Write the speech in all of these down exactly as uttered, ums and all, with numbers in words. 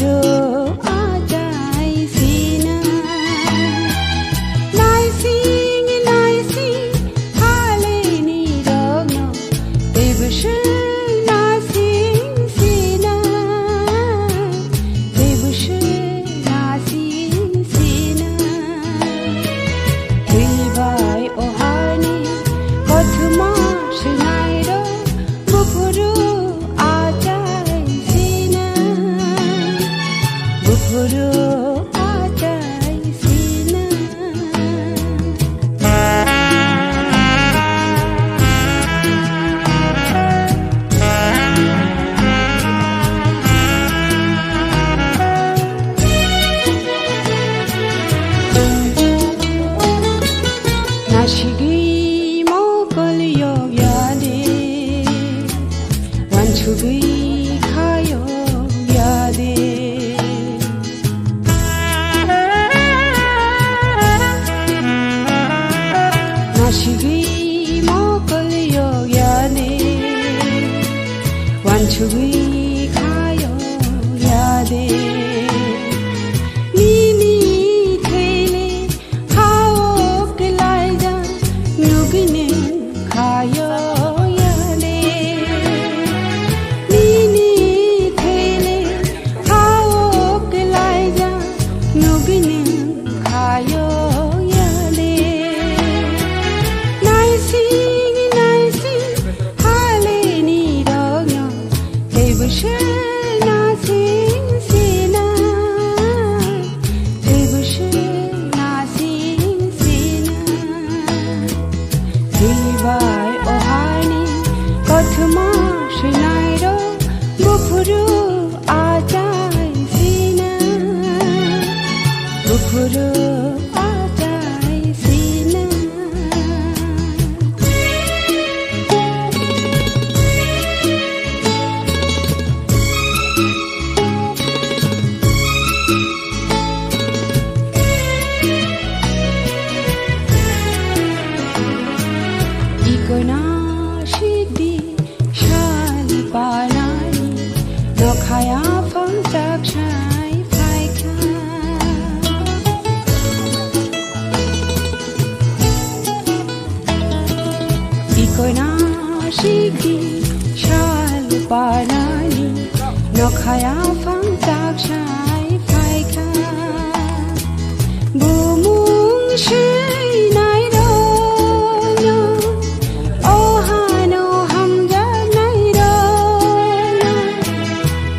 Ro achai sina. Naising naising haleni rokno teibo se naising sina. Teibo se naising sina. Twi bai o hani kothoma sinairo. Buphuru achai sina, buphuru achai sina. Nasigwi mokol yok ya de. Wansugwi khayok ya de. Nasigwi mokol yok ya de. Wansugwi khayok ya de. Nini thele Khao kwlaijak nugwini khayo yale. Nini thele khao kwlaijak nugwini khayo yale. Naising naising haleni rokno teibo se naising sina. Teibo se naising sina. Twi bai o hani kothoma sinairo buphuru achai sina. Buphuru achai sina. Ikono sikdi sal panani nokhaya phangchak sai phaikha. Ikono sikdi sal panani nokhaya phangchak sai phaikha. Bumung sinairokno, o hano hamjaknairokno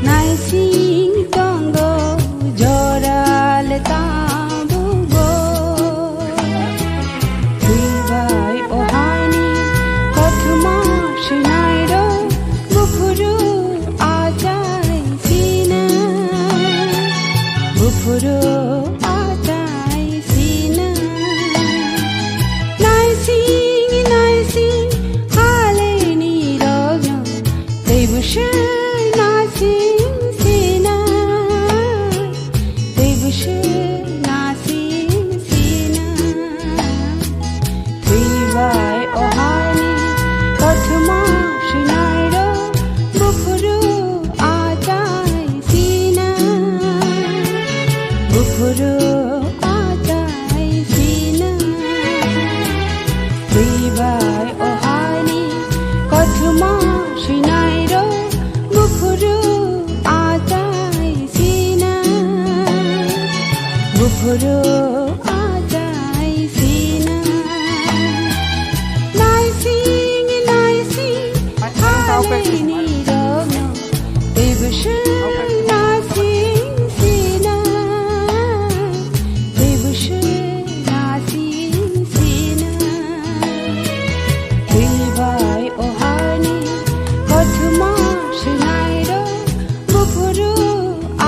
naising tongo jora le tabukbo. Twi bai o hani kothoma sinairok buphuru achai sina. Buphuru achai sina. Naising naising haleni rokno teibo se naising sina. Teibo se naising sina. Twi bai o hani kothoma sinairok buphuru achai sina. Buphuru achai sina. Twi bai o hani kothoma sinairok buphuru achai sina. Buphuru achai sina. Naising naising haleni rokno teibo se naising sina. Teibo se naising sina. Twi bai o hani kothoma sinairok buphuru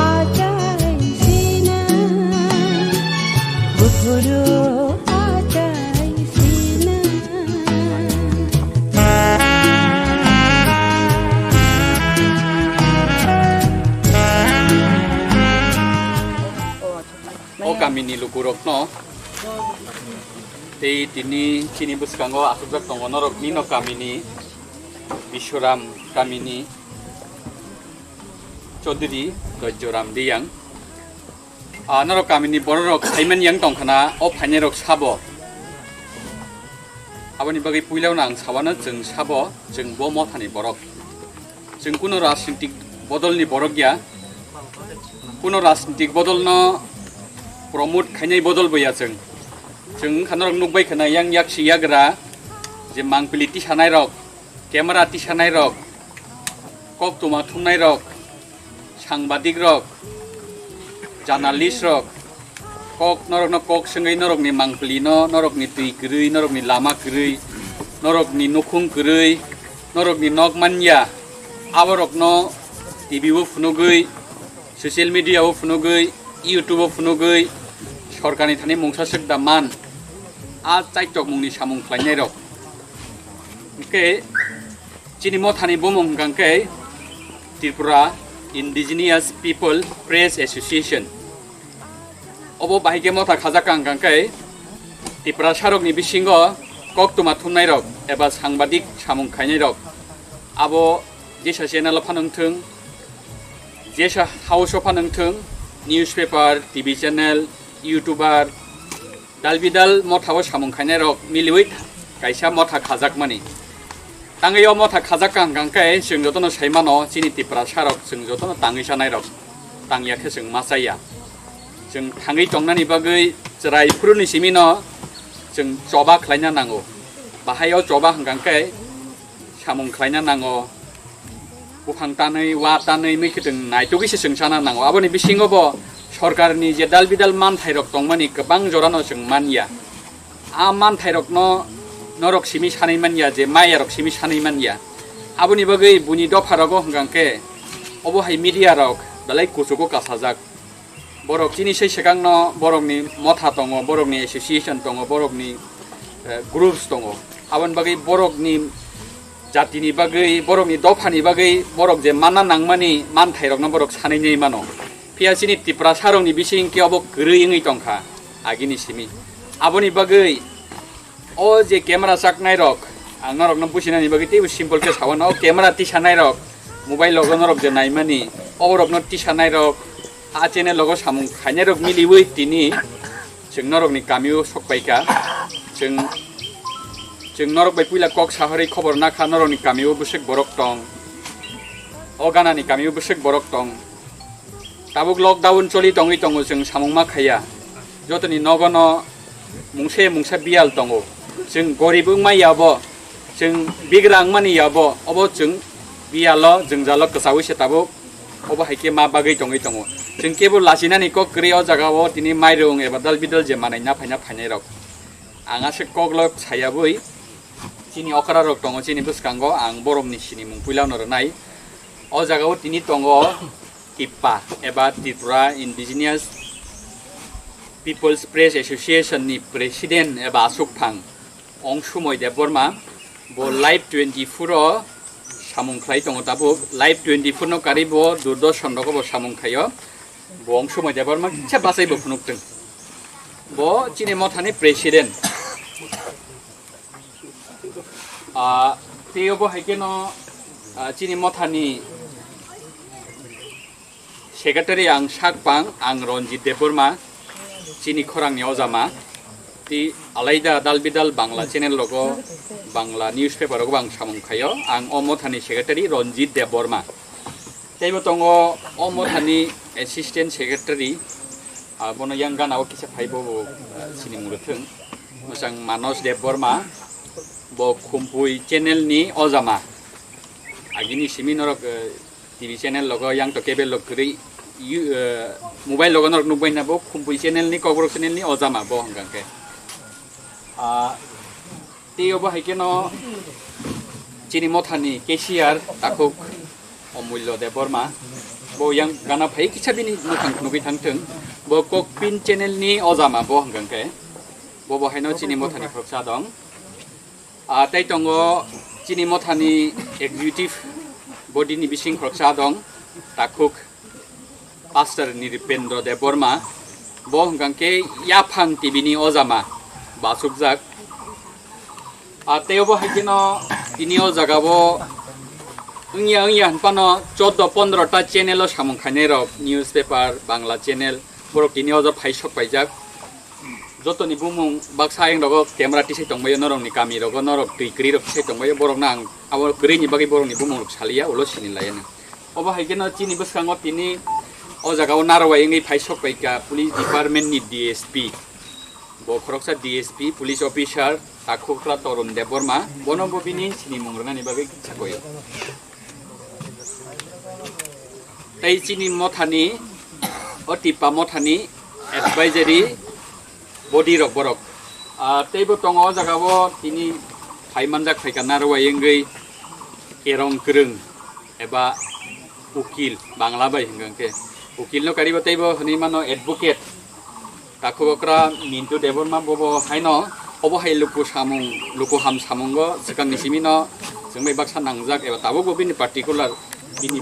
achai sina. Buphuru achai sina. O kamini lukurokno tei tini chini bwskango achukjak tongo norokni no kamini Biswaram kamini. Chaudhary Dojjoram Diyang. Ah, norok kamini bororok phaimani yang tongkhana, o phainairok sabo. Aboni bagwi puilano ang sawano, chwng sabo, chwng bo mothani borok. Chwng kuno rajnitik bodolni borok ya, kuno rajnitik bodolno promote khainai bodol bo ya chwng. Chwng wngkha norok nukbai khana yang yaksi yagra je mangpili tisanairok, camera tisanairok, koktwma thumnairok, sangbadik rok, journalist rok, kok norokno kok swngwi norokni mangpili no, norokni twi kwrwi, norokni lama kwrwi, norokni nukhung kwrwi, norokni nok manya, aborokno T V o phunugwi, social media o phunugwi, YouTube o phunugwi, sorkarni thani mungsa swk da man, a chaitok mungni samung khlainairok. Hwnkhe, Chini mothani bumung hwnkha khe Tripura Indigenous People Press Association. Obo bahai khe motha khajak kha hwnkha khe Tiprasarokni bisingo koktwma thumnairok eba sangbadik samung khainairok. Abo jesa channel o phano wngthwng, jesa house o phano wngthwng, newspaper, T V channel, YouTuber, Dal bidal motha o samung khainai rok miliwi kaisa motha khajakmani. Tangwi o motha khajak kha hwnkha khe chwng jotono sai mano, chini Tiprasa rok chwng jotono tangwi sanai rok tangya khe chwng ma chaya. Chwng thangwi tongnani bagwi chwrai phuruni simi no chwng choba khlaina nango. Bahai o choba hwnkha khe samung khlaina nango. Buphang tanwi, wa tanwi, mui khitwng naitugwi se chwng sana nango. Aboni bisingo bo sorkarni je dal bidal manthai rok tongmani kwbang jorano chwng manya. A manthai rokno norok simi sanwi manya je maya rok simi sanwi manya. Aboni bagwi buini dopha rogo hwnkha khe obo hai media rok belai kuchugo kasajak. Borok chini sai swkangno borokni motha tongo, borokni association tongo, borokni, eh, groups tongo. Aboni bagwi borokni jatini bagwi, borokni dophani bagwi borok je manna nangmani manthairokno borok sanwi nai mano. Phiya chini Tiprasarokni bising khe obo kwrwi wngwi tongkha agini simi. Aboni bagwi O je camera chaknai rok, ang norokno businani bagwi teibo simple khe sao, o camera tisanai rok, mobile logo norok je naimani, oborokno tisanai rok, a channel logo samung khainai rok miliwi tini chwng norokni kamio sokpaikha. Chwng, chwng norok bai puila kok sahorwi khobor nakha, norokni kamio bwswk borok tong, o ganani kamio bwswk borok tong. Tabuk lockdown choli tongwi tongo, chwng samung ma khaiya. Jotoni nogono mungsa mungsa biyal tongo. Chwng gorib wngma yabo, chwng bigra wngmani yabo, obo chwng biyalo jwngjalo kwchaui se tabuk. Obo hai khe ma bagwi tongwi tongo. Chwng kebo lachinani kok kwrwi o jagao tini mairung eba dal bidal je manai na phaina phainai rok. Ang aswk koklok sayabwi chini okra rok tongo chini bwskango, ang borokni sinimung puilano rwnai. O jagao tini tongo TIPPA eba Tripura Indigenous People's Press Association ni President eba aswkphang Ongsumoi Debbarma. Bo Live twenty-four o samung khlai tongo tabuk. Live twenty-four no karwi bo Doordarshan rogo bo samung khlaio. Bo Ongsumoi Debbarma kisa bachai bo phunuk tong. Bo chini mothani President. Ah, tei obo hai kheno, ah, chini mothani secretary ang sak pang, ang Ranjit Debbarma, chini khorangni ojama. Tei alaida dal bidal Bangla channel rogo, Bangla newspaper rogo ang samung khaio. Ang o mothani secretary Ranjit Debbarma. Teibo tongo o mothani assistant secretary, ah, bono yang gana o kisa phai bo, bo, ah, sini muro thung. Mwchang Manos Debbarma, bo Khumpui channel ni ojama. Agini simi norok, eh, T V channel logo yang to cable log kwrwi, yu-, eh, mobile logo norok nukbai na bo Khumpui channel ni, Kokborok channel ni ojama bo hwnkha khe. Ah, Tei obo hai kheno chini mothani cashier takhuk Omulyo Debbarma, bo yang gana phai kisa bini mwkhang nugwi thang thung. Bo Kokpin channel ni ojama bo hwnkha khe, bo bo haino chini mothani khoroksa dong. Ah, tei tongo chini mothani executive body ni bising khoroksa dong, takhuk Pastor Niripendra Debbarma, bo hwnkha khe Yaphang T V ni ojama bachukjak. Ah, tei obo hai kheno tini o jaga o Wngya wngya hinphano chordo pondro ta channel o samung khainai rok, newspaper, Bangla channel, borok tini o jaga phai sok paijak. Jotoni bumung baksa ayang rogo camera tisai tongbaio, norokni kami rogo norok twi kwrwi rok tisai tongbaio, borokno ang abo kwrwini bagwi borokni bumung rok saliya, ulo sini laiya nang. Obo hai kheno chini bwskango tini o jaga o narwai wngwi phai sok paikha police department ni D S P. Bo khoroksa D S P, police officer, Takhukra Torun Debbarma, bono bo bini sinimung rwnani bagwi sakoio. Tei chini mothani, o Tipa mothani advisory body rok borok. Ah, tei bo tongo o jaga o tini phai manjak phaikha narwai wngwi kerong kwrwng eba ukil, Bangla bai hwnkha khe. Ukil no karibo tei bo hwnwi mano advocate. Takhuk okra Mintu Debbarma bobo haino obo hai luku samung, luku ham samungo swkangni simino chwng bai baksa nangjak eba tabuk bo bini particular bini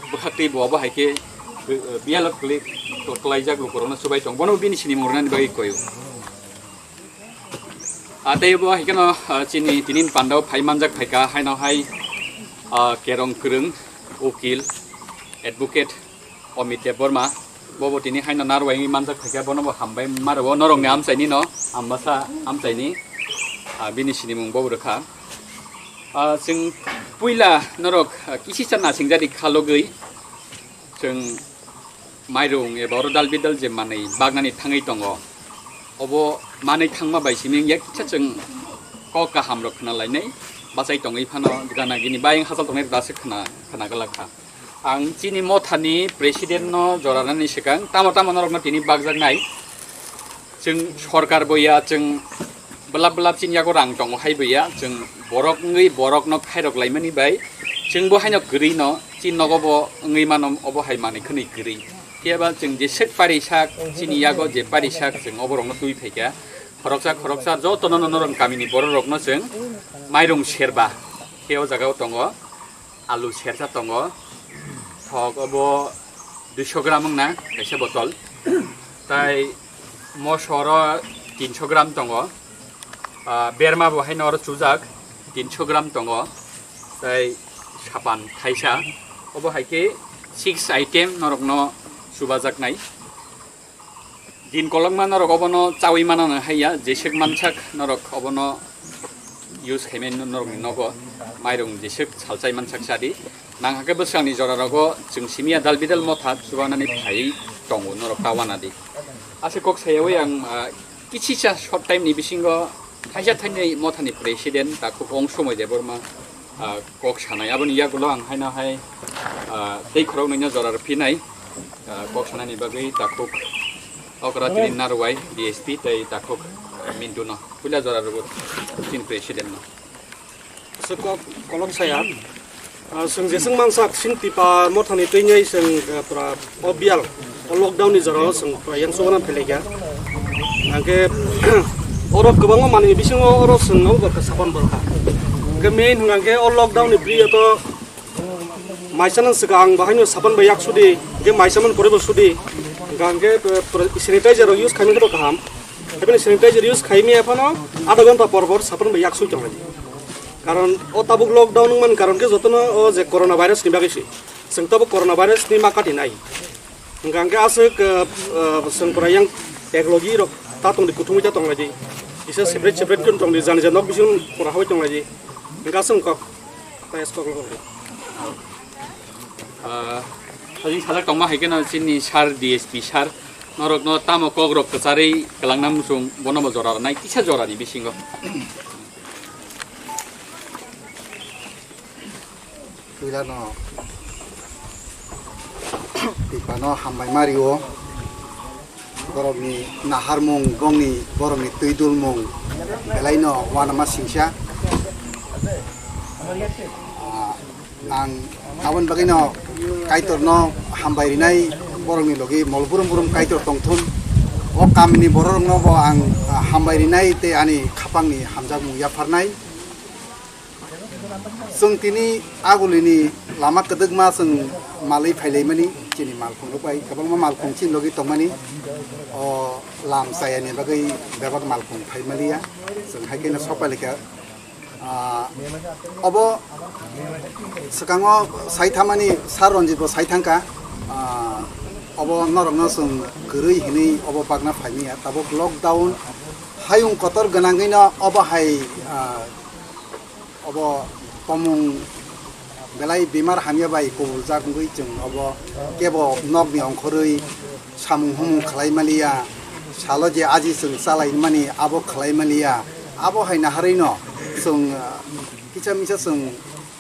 bwkhaktwi bo obo hai khe, eh, biyalo kwlwi, kwlaijak lukurokno swbai tong. Bono bini sinimung rwnani bagwi koyo. Ah, tei bo hai kheno, ah, chini tinin pandao phai manjak phaikha haino hai, ah, kerong kwrwng, ukil, advocate Amit Debbarma. Bobo tini haino narwai wngwi manjak phaikha, bono bo hambai ma rwo norokni amchaini no, Ambasa amchaini, ah, bini sinimung bobo rwkha. Ah, chwng puila norok, ah, kisisa nasingjadi khalogwi chwng mairung eba oro dal bidal je manwi bagnani thangwi tongo. Obo manwi thangma bai simi wngya kisa chwng kok kaham rok khna lainai bachai tongwi phano gana gini bayang hachal tongnai rok dase khna, khna glak kha. Ang chini mothani president no jora nani swkang tamo tamo norok no tini bakjak nai. Chwng sorkar bo ya, chwng belap belap chini yago rang tongo hai bo ya, chwng borok wngwi borok no khairok laimani bai chwng bo haino kwrwi no chini nogo bo wngwi mano obo hai manwi khwnwi kwrwi. Phiya ba chwng jeswk parisak chini yago je parisak chwng oborok no twi phaikha. Khoroksa khoroksa joto no norok kamini borok rok no chwng mairung serba khe o jaga o tongo. Alu sersa tongo, thok obo duiso gram wngna kaisa botol, tai moso oro tinso gram tongo, ah, berma bo haino oro chujak tinso gram tongo, tai sapan thaisa, obo hai khe six item norokno chubajaknai. Din kolokma norok obono chawi manano haiya, jeswk mansak norok obono use khaimani norokni nogo mairung jeswk salchai mansak sadi. Nang hakhe bwskangni jorarogo chwng simiya dal bidal motha chubanani phai tongo norok ta wanadi. Ase kok sayawi ang, ah, kichisa short time ni bisingo thaisa thainwi mothani president Takhuk Ong Somoi Debbarma, ah, kok sanai. Aboni yagulo ang haino hai, ah, tei khorok nungno jora rw phinai, ah, kok sanani bagwi Takhuk Okra tini Narwai D S P tei Takhuk Mintu no puila jora rw tin president no. Aswk kok kolok saya. Ah, chwng jeswk mansak sin Tipa mothani twi nai chwng, ah, pura o biyal o lockdown ni jora o chwng pura yang chubana phelaikha. Hwnkhe oro kwbangma manwi bisingo oro chwng o sapan borokha. Hwnkhe main hwnkhe o lockdown ni bwrwi o to maisa nang swkang ang bahaino sapan bai yak sudi, hwnkhe maisa man pore bo sudi. Hwnkhe, eh, pura sanitizer rok use khaimani khe bo kaham. Haibini sanitizer use khaimaya phano adha ghonta por por sapan bai yak sui tonglai. Karon o tabuk lockdown wngmani karon khe jotono o je corona virus ni bagwi se. Chwng tabuk corona virus ni ma kati nai. Hwnkha hwnkhe aswk, eh, eh, chwng pura yang eklogi rok ta tongdi, kuthumwi ta tonglaidi. Kisa separate separate khe tongdi, jani jani nok bising pura habai tonglaidi. Hwnkha aswk kok, ta es kok lokol. Ah, sajing sajak tongma hai kheno chini sir D S P sir, norokno tamo kok rok kwcharwi kwlangna muchung, bono bo jora rwnai, kisa jorani bisingo. Puilano Tipano hambai ma rio. Borokni naharmung, bongni borokni twi dulmung belaino uanama singsa. Ah, ang aboni bagwino Kaitorno hambai rinai, borokni logi mol burum burum Kaitor tongthun. O kamini bororokno bo ang, ah, hambai rinai tei ani khapangni hamjakmung yapharnai. Chwng tini agulini lama kwdwkma chwng malwi phailaimani, chini malkhung rok bai kwbangma malkhung chini logi tongmani. O lam chayani bagwi bebak malkhung phaimaliya, chwng hai kheno sok pailaikha. Ah, obo swkango sai thamani Sir Ranjit bo sai thangkha. Ah, obo norokno chwng kwrwi hinwi obo bagna phaimaya. Tabuk lockdown hayung kotor gwnangwino obo hai, ah, obo tomung belai bemar hamya bai kubuljak wngwi chwng obo kebo nokni ongkhorwi samung humung khlai maliya, salo je aji chwng chalai mani abo khlai maliya, abo hai naharwino chwng, ah, kisa misa chwng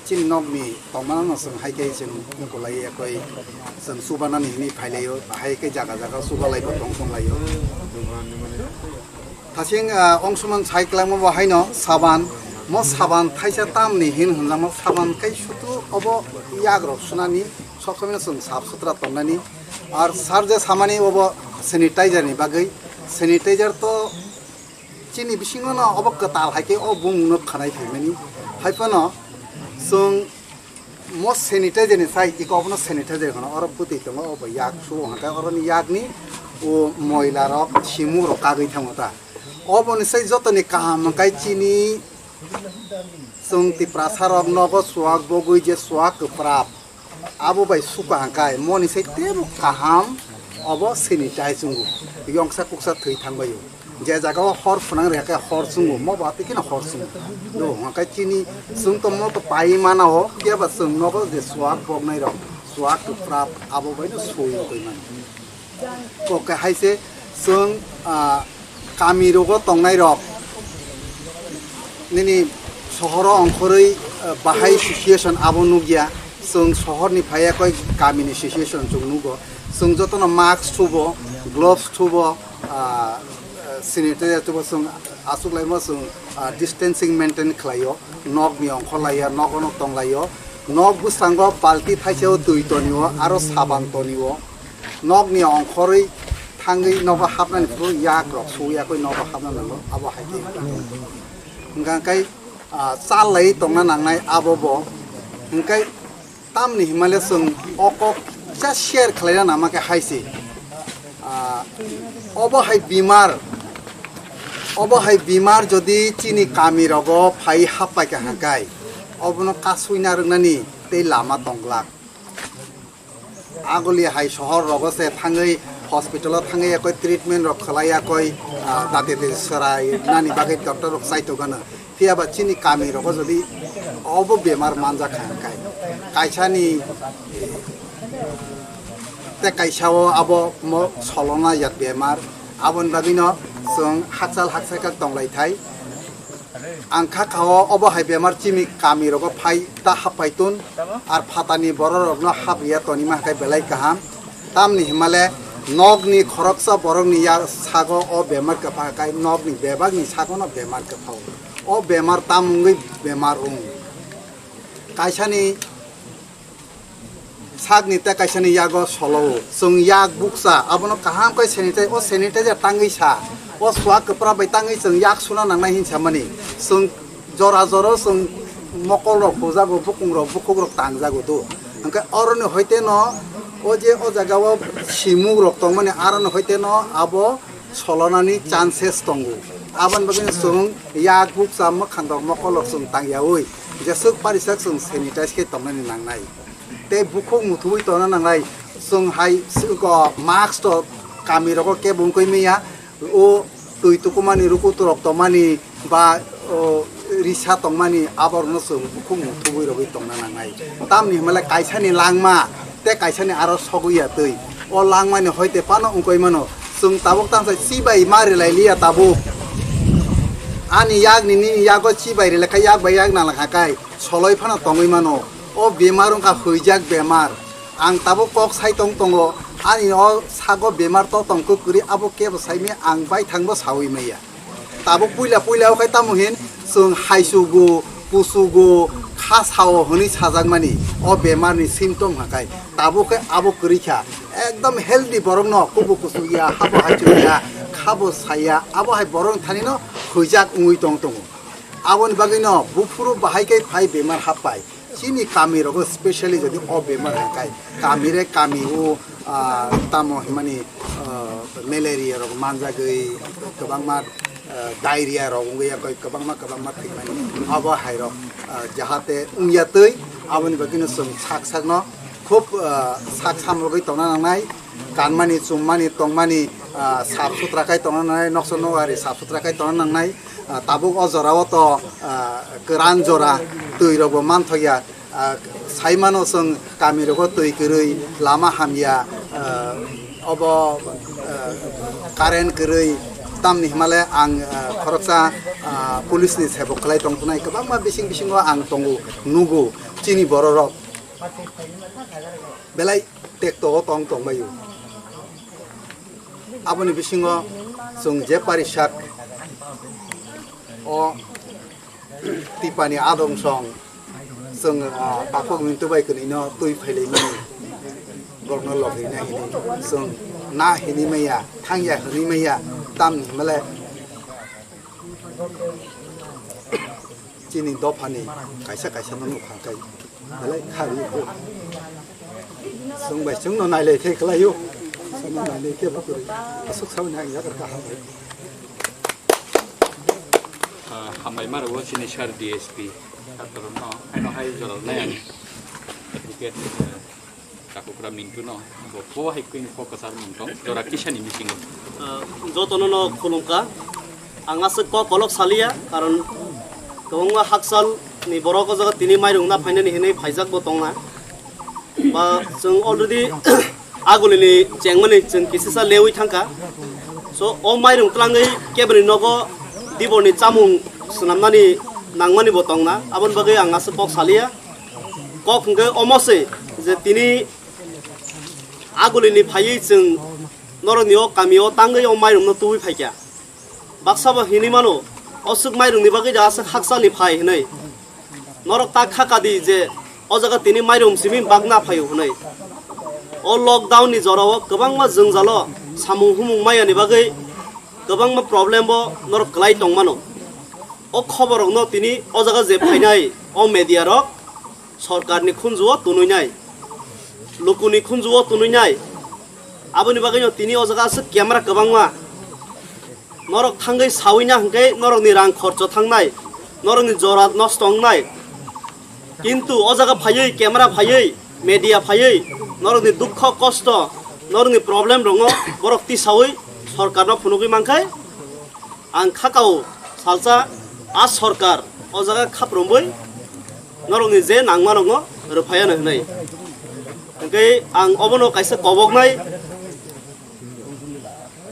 chini nokni tongmanano chwng hai khe chwng mukulai yakoi chwng chubanani hinwi phailaio, hai khe jaga jaga chubalaibo tong tonglaio. Thasing, ah, ongsuman sai kwlangma bo haino saban, mo saban thaisa tamni hin hwnjakma saban kai sutu obo yagrok sunani sob somoi chwng sap sutra tongnani. Ar sir je samani obo sanitizer ni bagwi, sanitizer to chini bisingo no obo kwtal hai khe o bumung no khanai phaimani. Hai phano chwng mo sanitizer ni sai iko obono sanitizer hwno, oro bwtwi tongo, obo yak suo hwnkhe oroni yakni o moila rok simung rok kagwi thango ta. Oboni sai jotoni kaham hwnkhe chini chwng Tiprasa rok nogo chuak bogwi je chuak kwprap abo bai suka hwnkhe moni sai tebo kaham obo sanitize wngo, yongsa kuksa thwi thangbaio. Je jaga o hor phwnang rwya khe hor chwngo, mo ba tei kheno hor chwngo. Do hwnkhe chini chwng to mo to pai mana o, phiya ba chwng nogo je chuak boknai rok, chuak kwprap abo bai no soi koi mano. Kok khe hai se chwng, ah, kami rogo tongnai rok nini sohoro ongkhorwi, ah, bahai situation abo nukya. Chwng sohor ni phaiya koi kami ni situation chwng nugo. Chwng jotono mask thubo, gloves thubo, ah, sanitizer thubo, chwng aswk laimo chwng, ah, distancing maintain khlaio, nok ni ongkhor laiya, nogo no tong laio, nok bwskango balti thaisa o twi tonio, aro saban tonio, nok ni ongkhorwi thangwi nogo hapnani phuru yak rok suya koi nogo hapna nango, abo hai khe wngkha. Hwnkha khe, ah, chal lai tongna nangnai abo bo, hwnkhe tamni himale chwng o kok kisa share khlaina nama khe hai se. Ah, obo hai bimar, obo hai bimar jodi chini kami rogo phai happai kha hwnkhe, obono kasui na rwngnani tei lama tong glak. Agoli hai sohor rogo se thangwi hospital o thangwi ekoi treatment rok khlai yakoi, ah, dati dati swrai nani bagwi doctor rok chai tongano. Phiya ba chini kami rogo jodi obo bemar manjak kha hwnkhe, kaisa ni tei kaisa o abo mo solona ya bemar, aboni bagwi no chwng hakchal hakchal khe tong lai thai. Ang kha kha o obo hai bemar chini kami rogo phai ta happai tun, ar phatani borok rok no hap ya toni ma hai belai kaham. Tamni himale nok ni khoroksa borok ni ya sago o bemar kwpha kai, nok ni bebak ni sago no bemar kwpha o. O bemar tam wngwi bemar wng. Kaisa ni sakni tei kaisani yago solo o. Chwng yak bukcha, abono kaham khe sanitize, o sanitizer tangwi sa, o suak kwpra bai tangwi chwng yak suna nangnai hin samani. Chwng jora joro chwng mokol rok hujago, bukung rok, bukhuk rok tangjago do. Hwnkhe oroni hoite no o je o jaga o simung rok tongmani, aroni hoite no abo solonani chances tongo. Aboni bagwi chwng yak bukcha mwkhang rok mokol rok chwng tangyaui jeswk parisak chwng sanitize khe tongnani nangnai. Tei bukhuk muthubui tongna nangnai, chwng hai siko mask to kami rogo kebo wngkoi manya, o twi tukumani rukutu rok tongmani ba o risa tongmani aborokno chwng bukhuk muthubui rogwi tongna nangnai. Tamni hwnmale kaisani langma tei kaisani aro sogwi ya twi. O langmani hoite phano wngkoi mano. Chwng tabuk tamsa chibai ma rilai liya tabuk. Ani yakni nini yago chibai rilai kha, yak bai yak nalakha kai soloi phano tongwi mano. O bemar wngkha huijak bemar. Ang tabuk kok sai tong tongo. Ani o sago bemar to tong kwrwi abo kebo saimaya ang baithangbo saui maya. Tabuk puila puila o khai tamo hin chwng haisugo, kusugo, kha sao hwnwi sajakmani o bemarni symptom hakai. Tabuk khe abo kwrwi kha. Ekdom healthy borokno kubu kusuk ya, habo haichuk ya, khabo saya, abo hai borokni thanino huijak wngwi tong tongo. Aboni bagwino buphuru bahai khe phai bemar happai. Chini kami rogo specially jodi o bemar hakai, kami re kami o, ah, tamo himani, ah, malaria rok manjagwi kwbangma, ah, diarrhea rok wngwi ya koi kwbangma kwbangma thwimani abo hai rok, ah, jahate wngya twi aboni bagwino chwng sak sakno khub, ah, sak samrogwi tongna nangnai, kanmani, chummani, tongmani, ah, sap sutra khai tongna nangnai, noksa nokari sap sutra khai tongna nangnai. Ah, tabuk o jorao to, ah, kwran jora twi rokbo manthokya. Ah, saimano chwng kamirogo twi kwrwi, lama hamya, ah, obo, ah, current kwrwi, tamni himale ang, ah, khoroksa, ah, police ni sebok khlai tongtonai kwbangma bising bisingo ang tongo, nugo chini bororok belai tekto o tong tongbaio. Aboni bisingo chwng je parisak o Tipani adong song chwng, ah, takhuk ni tubai kwnwi no twi phailaimani borokno logina hini chwng na hini maya thangya hini maya tamni himale chini dophani kaisa kaisa no nukha kai belai kha ri ko chwng bai chwng no nailai khe kwlaio chwng no nailai khe bo kwrwi aswk sawi nang yakarkha hambai. Ah, hambai maro bo chini sir D S P. Doctor no, ano hai jora nai ang. Advocate, eh, Chakukra Mintu no, bo po hai kuin po kasar mung tong, jora kisa ni meeting. Ah, jotono no khulumkha. Ang aswk kok kolok saliya, karon kwbangma hakchal ni borok o jaga tini mairung na phainani hinwi phaijak bo tongna. Ba chwng already agulini chengmani chwng kisisa lewi thangkha. So, o mairung twlangwi keboni nogo diborni chamung swnamnani nangmani bo tongna. Aboni bagwi ang aswk kok saliya. Kok hwnkhe omo se je tini agulini phaiwi chwng norokni o kamio tangwi o mairungno tubui phaikha. Baksa bo hinwi mano, o swk mairungni bagwi da aswk hakchalni phai hwnwi. Norok ta kha kadi je o jaga tini mairum simi bagna phaio hwnwi. O lockdown ni jorao kwbangma jwngjalo samung humung mayani bagwi kwbangma problem bo norok kwlai tongmano. O khoborrokno tini o jaga je phainai o media rok sorkarni khunjuo tunui nai, lukuni khunjuo tunui nai. Aboni bagwino tini o jaga aswk camera kwbangma. Norok thangwi sawi na hwnkhe norokni rang khorcho thangnai, norokni jora nosto wngnai. Kintu o jaga phaiwi, camera phaiwi, media phaiwi, norokni dukho kosto, norokni problem rokno borok tisawi sorkarno phunugwi mankhe, ang khakao salsa a sorkar o jaga khaprumwi norokni je nangma rokno rwphaiya hwnwi. Hwnkhe ang obono kaisa koboknai.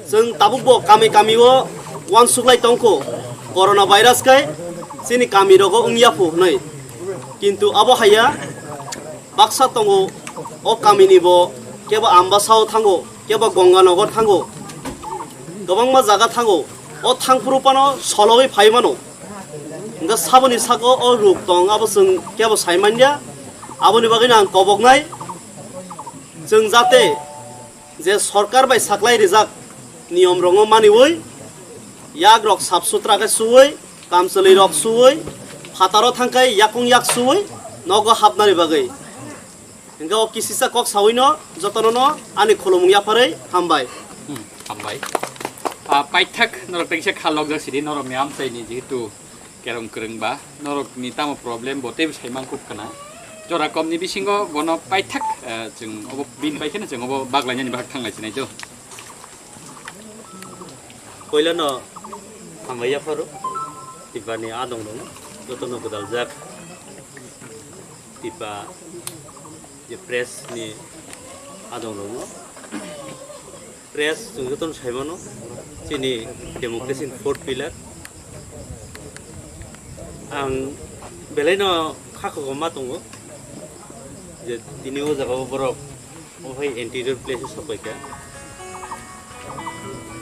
Chwng tabukbo kami kamio uansuklai tongkho, corona virus khe chini kamirogo wngya phu hwnwi. Kintu abo haiya baksa tongo, o kaminibo kebo Ambasao thango, kebo Gonganagar thango, kwbangma jaga thango. O thangphuru phano sologwi phai mano. Hwnkhe saboni saka o ruk tong, abo chwng kebo sai manya. Aboni bagwino ang koboknai, chwng jate je sorkar bai saklai rijak niyom rokno maniwi, yak rok sap sutra khe suwi, kamchwlwi rok suwi, phataro thangkhai yakung yak suwi nogo hapnani bagwi. Hwnkhe o kisisa kok sawino jotono no ani khulumung yapharwi hambai. Hmm, hambai. Ah, paithak norok tengsa kha lokjak sidi norokni amchaini jehetu kerong kwrwng ba norokni tamo problem bo teibo sai mankuk khna. Jora komni bisingo bono paithak, eh, chwng obo bini pai kheno chwng obo baglainani bahak thanglai sinai do. Poilano hambai yapharo Tipani adong rokno jotono gwdaljak Tipa je press ni adong rokno. Press chwng jotono sai mano, chini democracy ni fourth pillar. Ang belai no kha khogoma tongo je tini o jaga o borok o hai interior place o sok pai kha.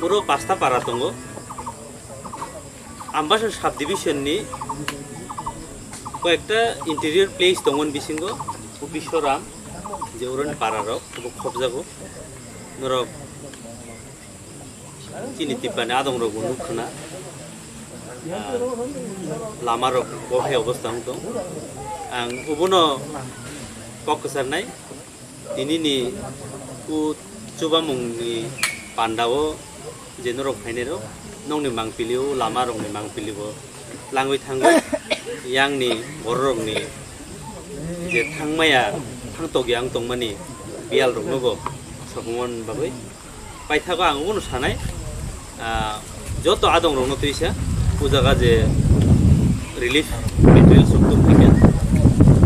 Puro pasta para tongo. Ambasa subdivision ni koyekta interior place tongmani bisingo Upisoram je urani para rok bo khobjago. Norok chini Tipani adong rok bo nuk khna. Ah, lama rok bo hai obostha wng tong. Ang ubono kok kwcharnai. Tinini ku chubamungni pandao je norok phainairok nokni mangpili o, lama rokni mangpili bo langwi thangwi, yang ni borok rokni je thangmaya, thangtok yang tongmani biyal rokno bo sokmon bagwi. Paithago ang obono sanai, ah, joto adong rokno twisa o jaga je relief material sok tong phai kha,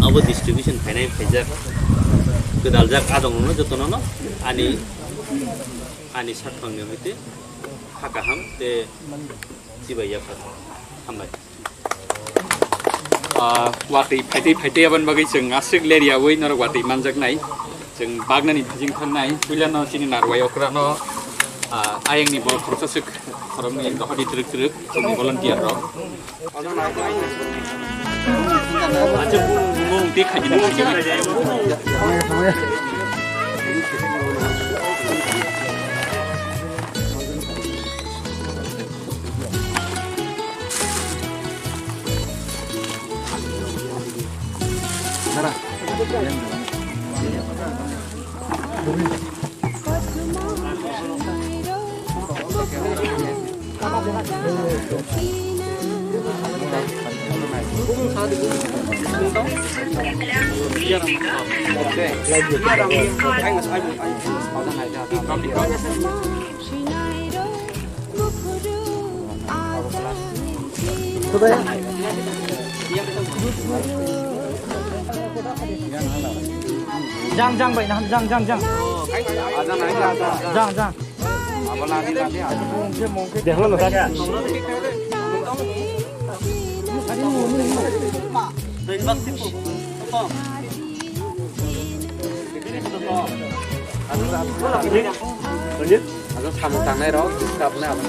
abo distribution khainai phaijak, gwdaljak adong rokno jotono no ani, ani sakthangni hoite ha kaham te chibai yaphar. Hambai. Ah, watwi phaitwi phaitwi aboni bagwi chwng aswk leri yaui norok watwi manjaknai. Chwng bagnani phajing thangnai. Puilano chini narwai okrano, ah, ayangni borok khoroksa swk khoroknwi dohodi twrwk twrwk chini volunteer rok. Acha, mung twi khaidi na khaidi. Jang, jang, bai, naham, jang, jang, jang. Jang, jang. Ado samung tangnai rok, disturb nai abo.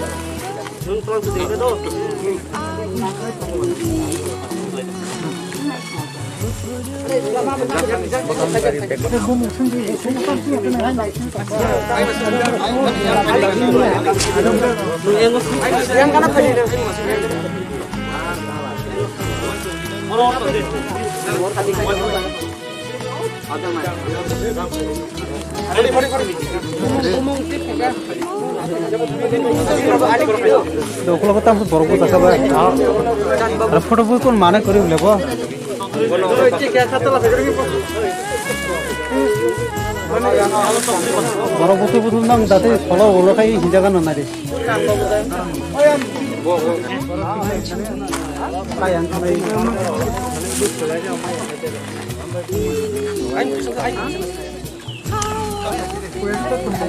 Ukulok tam borok bwsajak ba. Aro photo bo kon mane kwrwi lebo. Borok buthum buthum nang date solo ulo khai hinjaga nang nari.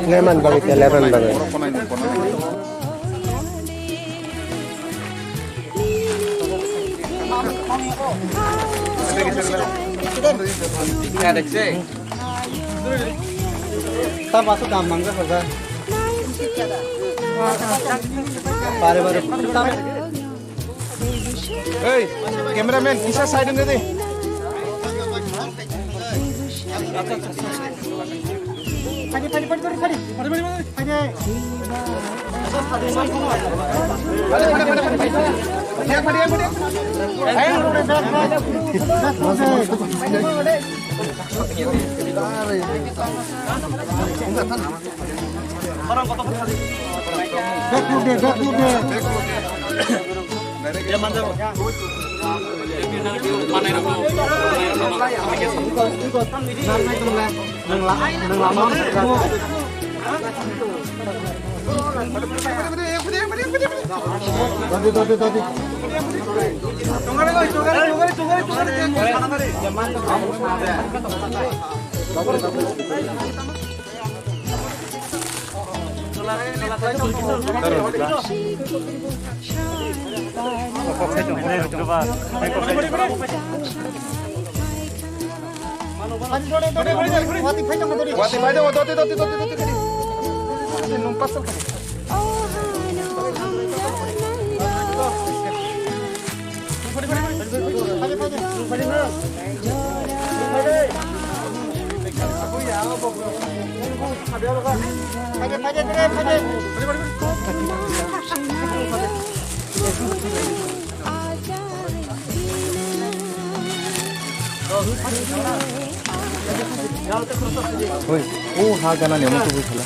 Lemon bagwi te, lemon bagwi. Ta baso dam mangga khaja. Bare bare. Ei, cameraman, isa side nge de. Hoi, o ha gana ni omo tubu khala.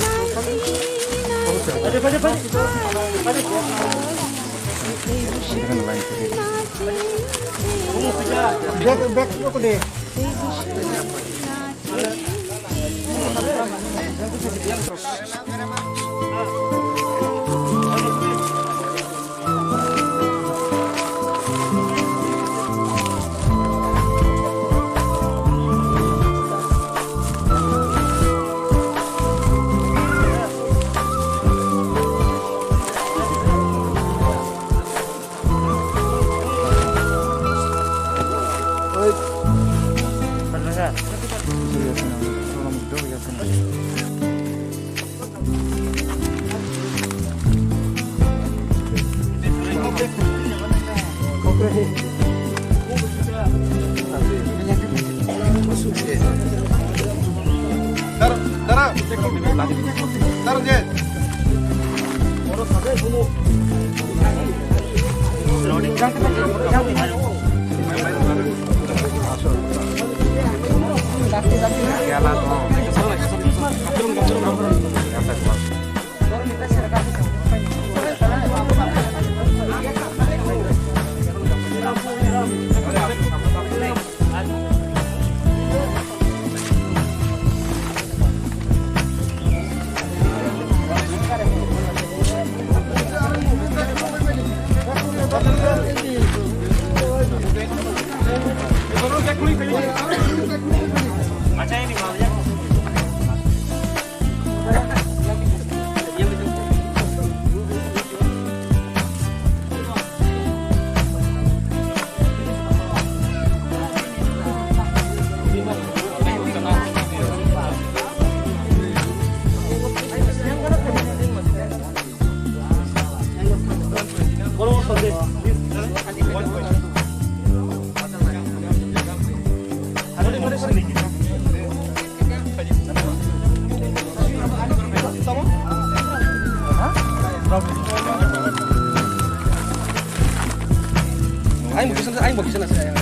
Aing bo kisa, aing bo kisa na sa.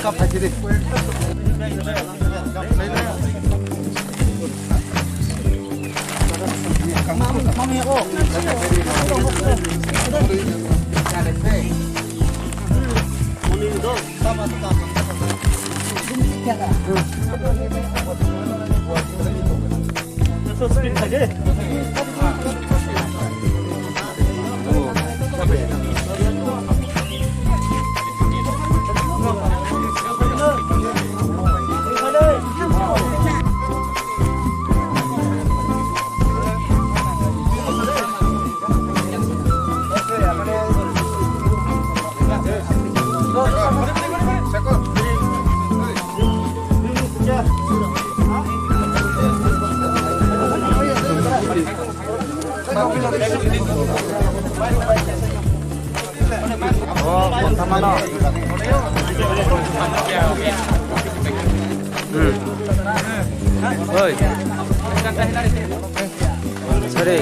Kap hai de. Oi. Sorry.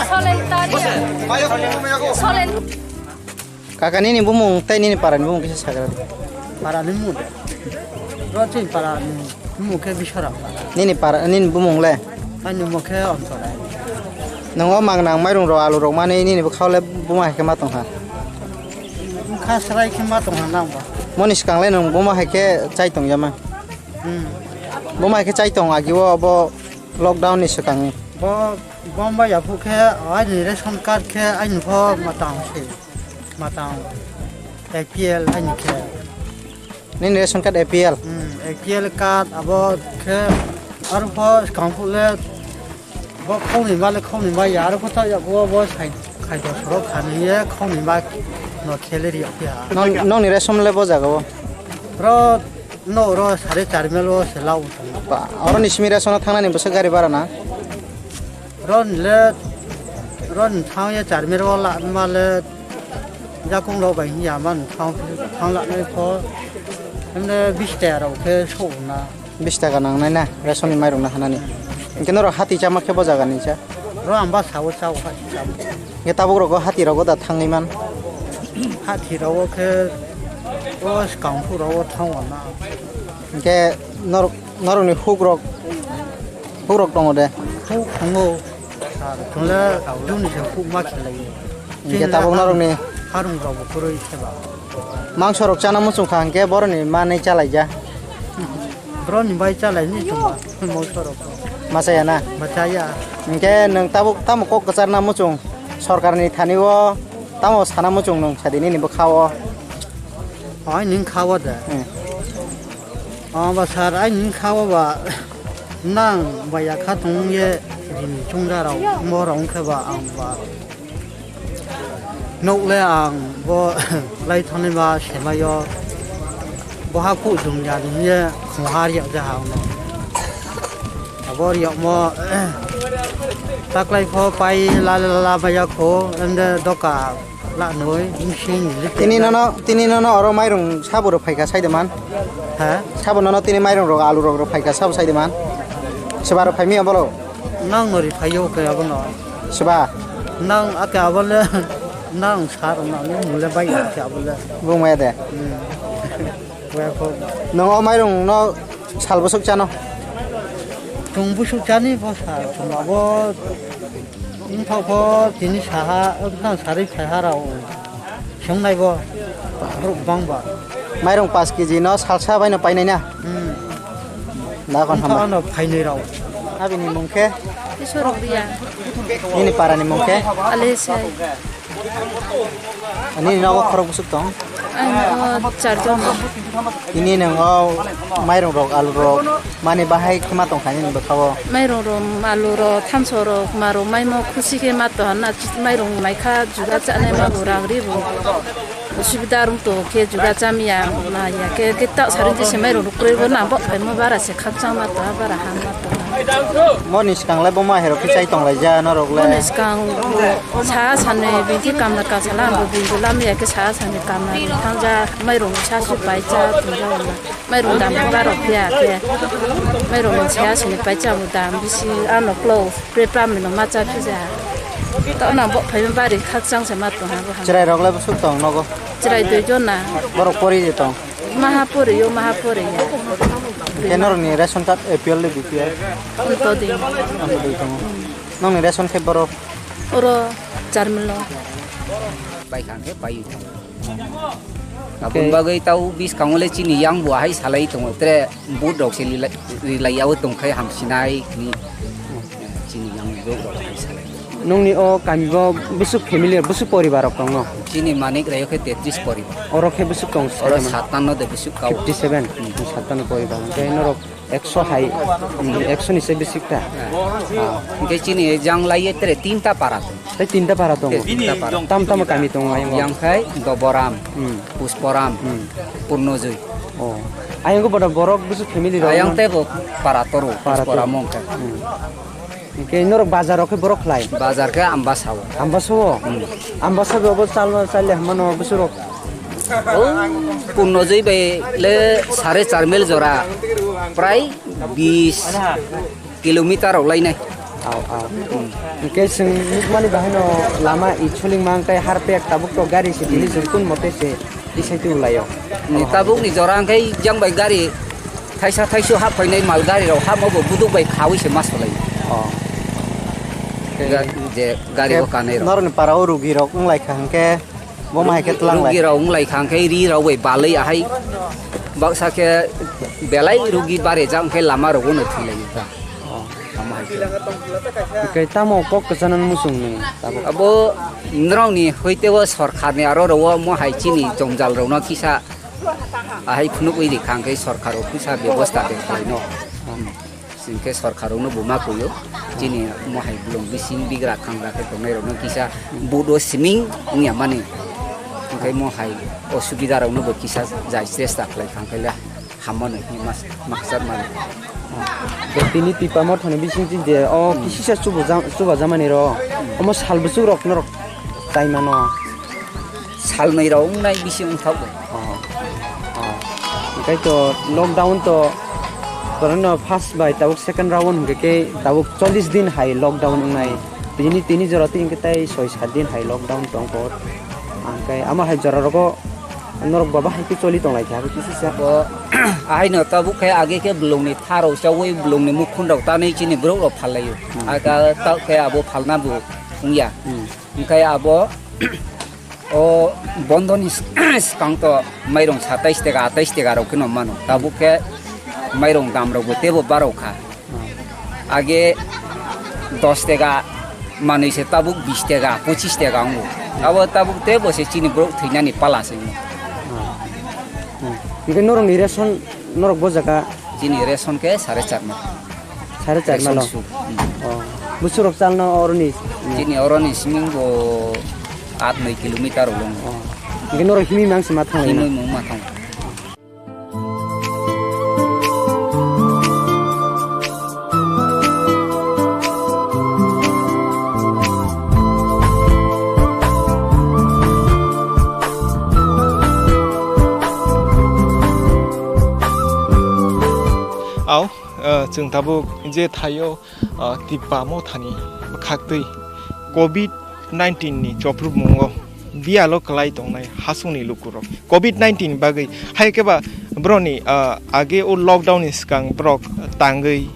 Solen tari. Solen. Kaka, nini bumung tei nini para ni bumung kisa sagra di. Para ni bumung de. Ro chini para ni bumung khe Biswara. Nini para, nini bumung le? Ani bumung khe Ontorai. Nongo mang nang mairung ro alu rok mani nini bwkhao le buma hai khe ma tong kha? Bwkha srai khe ma tong kha nang ba. Moni swkang le nwng buma hai khe chai tong ya ma? Hmm. Buma hai khe chai tong agi o bo Lockdown ni swkang. Bo, bo wngba ya phu khe, aini ration card khe aini pho matang se, matang A P L aini khe. Nini ration card A P L? Hmm, A P L card abo khe aro pho swkang phu le bo khokni ma le khokni ma ya, aro pho ta ya bo, bo sai khai do sorok khani ye khokni ma no khele ri ya. Nong, nongni ration le bo jaga o? Ro, no, ro sare char mil o se lau. Ba, oro ni simi ration o thangnani bwswk gari bara na? Ron le, ron thang ye char mil o la ma le, jakung rok bai hiya man thang, thang la nai pho, emne bis taka rok khe so na. Bis taka nang nai na, ration ni mairung na hanani. Hingke norok hati chama khe bo jaga ni cha? Ro ang ba sao chao hati chao. Hingke tabuk rogo hati rogo da thangwi man? Hati rogo khe o swkang phu rogo thang o na. Hingke norok, norok ni huk rok, huk rok tongo de? Huk tongo. Sir, chwngla juni se huk ma khelai. Hingke tabuk norokni harung rok bo kwrwi se ba. Mangso rok chana muchung kha hingke boroni manwi chalaija. Boroni bai chalaini chwngma mangso rok. Machaya na? Machaya. Hingke nwng tabuk tamo kok kwcharna muchung sorkarni thani o tamo sana muchung nwng sadi nini bwkha o? Oi nwng kha o de. Hmm. O ba sir, ai nwng kha o ba nang bai ya kha tong ye rini chungda rok mo rok wngkhe ba ang ba. Nok le ang bo lai thani ba semai o, bo ha khu jum ya ni ye khung har ya ja ha no. Abo riok mo taklai pho pai la la la maya kho ende doka la noi msing. Tini nono, tini nono oro mairung sabo rok phaikha saide man. Ha? Sabo nono tini mairung rok alu rok rok phaikha sabo saide man. Seba rok phaimi abolo. Nang nori phaio ke abono. Seba. Nang ake abole nang sar nang mule bai ake abole. Bumaya de. Hmm. Wngkha kho. Nwng o mairung no sal bwswk chano? Chwng bwswk chani bo sal, chwng abo wngthok pho tini saha, wngthang sarwi phaiha rao. Chwng nai bo borok bang ba. Mairung paanch kg no salsa bai no painai na? Hmm. Da kon hamba. Wngthang no phainai rao. Abini mung khe? Isor Rubia. Nini para ni mung khe? Alesai. Ani nogo khorok bwswk tong? Ang nogo charjon. Tini nwng o mairung rok, alu rok mani bahai khe ma tong kha nini bwkha o? Mairung rok, alu rok, thanso rok, ma rok maimo khusi khe ma tong na, mairung mai kha juga chanai ma bo rang ri bo. Subida rung to khe juga chamiya ma ya khe, khe ta sarin je se mairung rok kwrwi bo na bo phaimo bara se khakchang ma tong, bara ham ma tong. Moni swkang lai bo ma herok khe chai tong lai ja norok lai. Moni swkang bo sa sani bini kamla kasala ang bo bini lamya khe sa sani kamla thangja mairung sa su pai cha tongja wala. Mairung dam khe baro phiya khe. Mairung sa sani pai cha bo dam bisi ano klo pre pam no ma cha phija. To na bo phai bari khakchang se ma tong ha bo ha. Chwrai rok lai bwswk tong nogo? Chwrai dui jon na. Borok pori je tong? Maha poriyo, maha poriya. Hingke norokni ration card A P L de B P L? Antodoi. Antodoi tongo. Nongni ration khe borok? Oro Charmilo. Bai kha khe pai. Aboni bagwi tau bwskango le chini yang bo hai salai tongo, tre vote rok se rilai, rilai yaui tongkhai hamsinai hwnwi. Chini yang bo rok hai salai. Nongni o kami bo bwswk family, bwswk poribar rok tongo? Chini Manik Rayo khe tetris poribar. Oro khe bwswk tong? Oro satanno de bwswk kao. Fifty seven. Hmm. Satanno poribar. Hingke norok ekso hai, ekso ni se bwswk ta? Hingke chini jang lai ye tere tinta para tong. Tei tinta para tong? Tinta para. Tam tamo kami tong ayang? Yang khai Doboram, Hmm. Pusporam, Hmm. Purnojoi. Oh. Ayang ko bodo borok bwswk family rok? Ayang tei bo para toro, Para Pusporam toro. Mong khe. Hmm. Hingke norok bazar rok khe borok khlai? Bazar khe Ambasa o. Ambasa o? Hmm. Ambasa o bo chal, chal le hamano bwswk rok? O, Purnojoi bai le sare char mil jora, prai bis kilometer rok lainai. Au, au. Hmm. Hingke chwng nukmani bahai no lama i chuling mang tei harpek tabuk to gari se tini chwng kun mote se isai tu laio. Ni tabuk ni jora hingke jang bai gari thaisa thaisu hap phainai mal gari rok hamo bo buduk bai khawi se ma solai. Oh. Ga-, je gari o kanai rok. Norok ni para o rugi rok wng lai kha hingke bo ma hai khe tlang lai. Rugi rok wng lai kha hingke ri rok bai balai ahai baksa khe belai rugi bare jang khe lama rok o no thwi lai kha. Oh. Tamo hai khe. Hwnkhe tamo kok kwchana muchung nung tabuk? Abo norokni hoitebo sorkarni aro rwo mo hai chini jwngjal rokno kisa ahai phunukwi rikha hwnkhe sorkar office-o bebosta de khlaino. Hwnkhe sorkar rokno bo ma kuio. Chini mo hai bolong bising bigra khangra khe tongnai rokno kisa budo siming wngya mani. Hwnkhe mo hai osubida rokno bo kisa jai chesta khlai kha hwnkhe le. Hamano, mas, maksad mano. Tei tini Tipa Mothani bising twi je o kisisa chubaja-, chubajamani rok. Omo sal bwswk rok norok tai mano. Salnwi rok wngnai bisi wngthok bai. Oh. Oh. Hwnkhe to lockdown to corona first bai tabuk second round hwnkhe khe tabuk chollish din hai lockdown wngnai. Tini, tini jora twi hwnkhe tei soi sat din hai lockdown tongkho. Hwnkhe ama hai jora rogo Norok baba hai khe choli tong lai kha, abo kisi sa. Bo, ahaino tabuk khe age khe bolongni tharok chaui bolongni mukhun rok tanwi chini borok rok phal laio. Hmm. Aka tabuk khe abo phalna bo wngya. Hmm. Hwnkhe abo o bondoni swkang to mairong satais tega atais tega rok kheno mano. Tabuk khe mairong dam rok bo tebo barok kha. Age dos tega manwi se tabuk bis tega, pochis tega wngo. Abo tabuk tei bo se chini borok thwinani pala se wngmo. Hmm. Hwnkhe norokni ration, norok bo jaga? Chini ration khe sare char ma. Sare char ma lo? Ration suk. Hmm. Oh. Bwswk rok chalno oroni? Chini oroni siming bo aat noi kilometer rok wng. Oh. Hwnkhe norok himwi mang se ma thang lai na? Himwi mung ma thang. Au, eh, chwng tabuk je thaio, eh, Tipa Mothani bwkhaktwi covid nineteen ni choprwkmungo biyalo kwlai tongnai hasongni lukurok covid nineteen ni bagwi, hai khe ba borokni, ah, age o lockdown ni swkang borok tangwi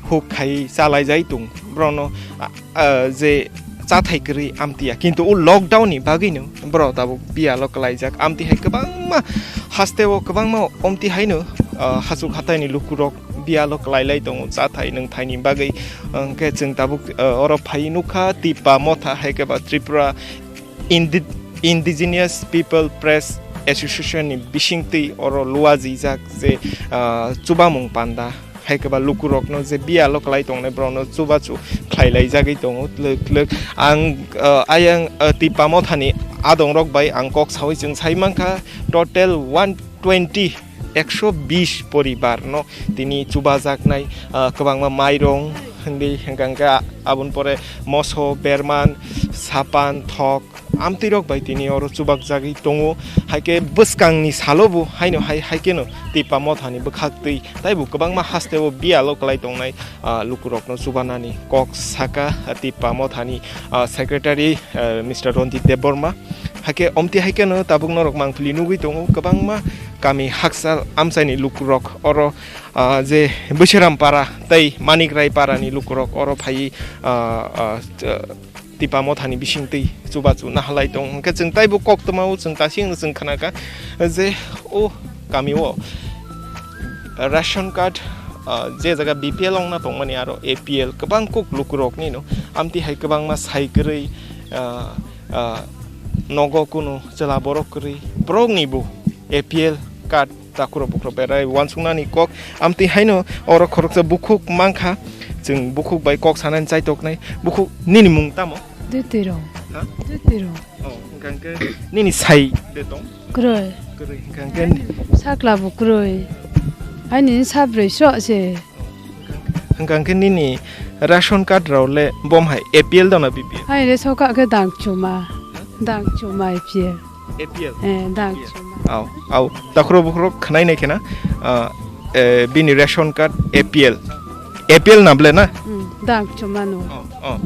huk khai chalaijai tong, borokno, ah, ah, je chathai kwrwi amtiya, kintu o lockdown ni bagwino borok tabuk biyalo kwlaijak. Amtwi hai kwbangma hasteo kwbangma omtwi haino, ah, hachuk hataini lukurok biyalo kwlailai tongo chathai nwngthaini bagwi. Hwnkhe chwng tabuk, ah, oro phai nukha Tipa Motha hai khe ba Tripura Indi-, Indigenous People Press Association ni bisingtwi oro luajijak je, ah, chubamung panda hai khe ba lukurokno je biyalo kwlai tongnai borokno chubachu khlai laijagwi tongo twlwk twlwk. Ang, ah, ayang, ah, Tipa Mothani adongrok bai ang kok saui chwng sai mankha, total one twenty, ekso bis poribar no tini chubajaknai, ah, kwbangma mairong hwndwi hwnkha hwnkhe aboni pore moso, berman, sapan, thok, amtwi rok bai tini oro chubak jagwi tongo. Hai khe bwskang ni salo bo haino hai, hai kheno Tipa Motha ni bwkhak twi taibo kwbangma haste o biyalo kwlai tongnai, ah, lukurok no chubanani kok saka, ah, Tipa Motha ni, ah, secretary, ah, Mister Ranjit Debbarma. Hai khe omtwi hai kheno tabuk norok mangpili nugwi tongo kwbangma kami hakchal amchai ni lukurok oro, ah, je Bwswram para tei Manik Rai para ni lukurok oro phai, ah, ah, Tipa Mothani bisingtwi chubachu nahalai tong. Hwnkhe chwng taibo koktwmao chwng kasingno chwng khnakha je o kamio ration card, ah, je jaga B P L wngna tongmani aro A P L kwbang kuk lukuroknino amtwi hai kwbangma sai kwrwi, ah, ah, nogo kunu chwla borok kwrwi boroknibo A P L card takhuro bukhuro berai uansuknani kok. Amtwi haino oro khoroksa bukhuk mankha. Chwng bukhuk bai kok sanani chaitoknai. Bukhuk, nini mung tamo? Dutiro. Ha? Dutiro. Oh, hwnkha hwnkhe nini sai de tong? Kwrwi. Kwrwi, hwnkha hwnkhe sakla bo kwrwi. Ani sabrwi sro se. Hwnkha hwnkhe nini ration card rok le bom hai A P L dona B P L? Hai re soka khe dang chuma. Dang chuma A P L. A P L? Eh, dang chuma. Au, au. Takhro bukhro khnai nai khena, ah, eh, bini ration card A P L. A P L na ble na? Hmm, dang chuma no. Oh, oh.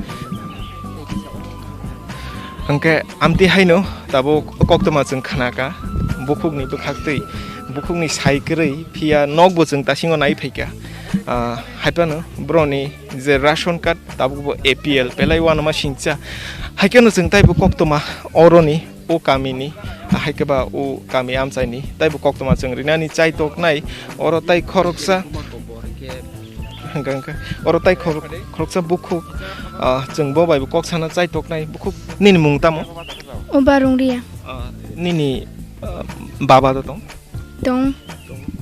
Hwnkhe amtwi haino tabuk koktwma chwng khnakha, bukhukni bwkhaktwi, bukhukni sai kwrwi, phiya nokbo chwng tasingo nai phaikha. Ah, haiphano boroni je ration card tabukbo A P L belai uanama singcha. Haikheno chwng taibo koktwma oroni o kamini, haikhe ba o kami amchaini taibo koktwma chwng rinani chaitoknai oro tai khoroksa. Hwnkhe, hwnkhe oro tai khorok-, khoroksa bukhuk, ah, chwng bo bai bo kok sana chai toknai bukhuk. Nini mung tamo? Uba Rungria. Ah, nini, ah, baba do tong? Tong.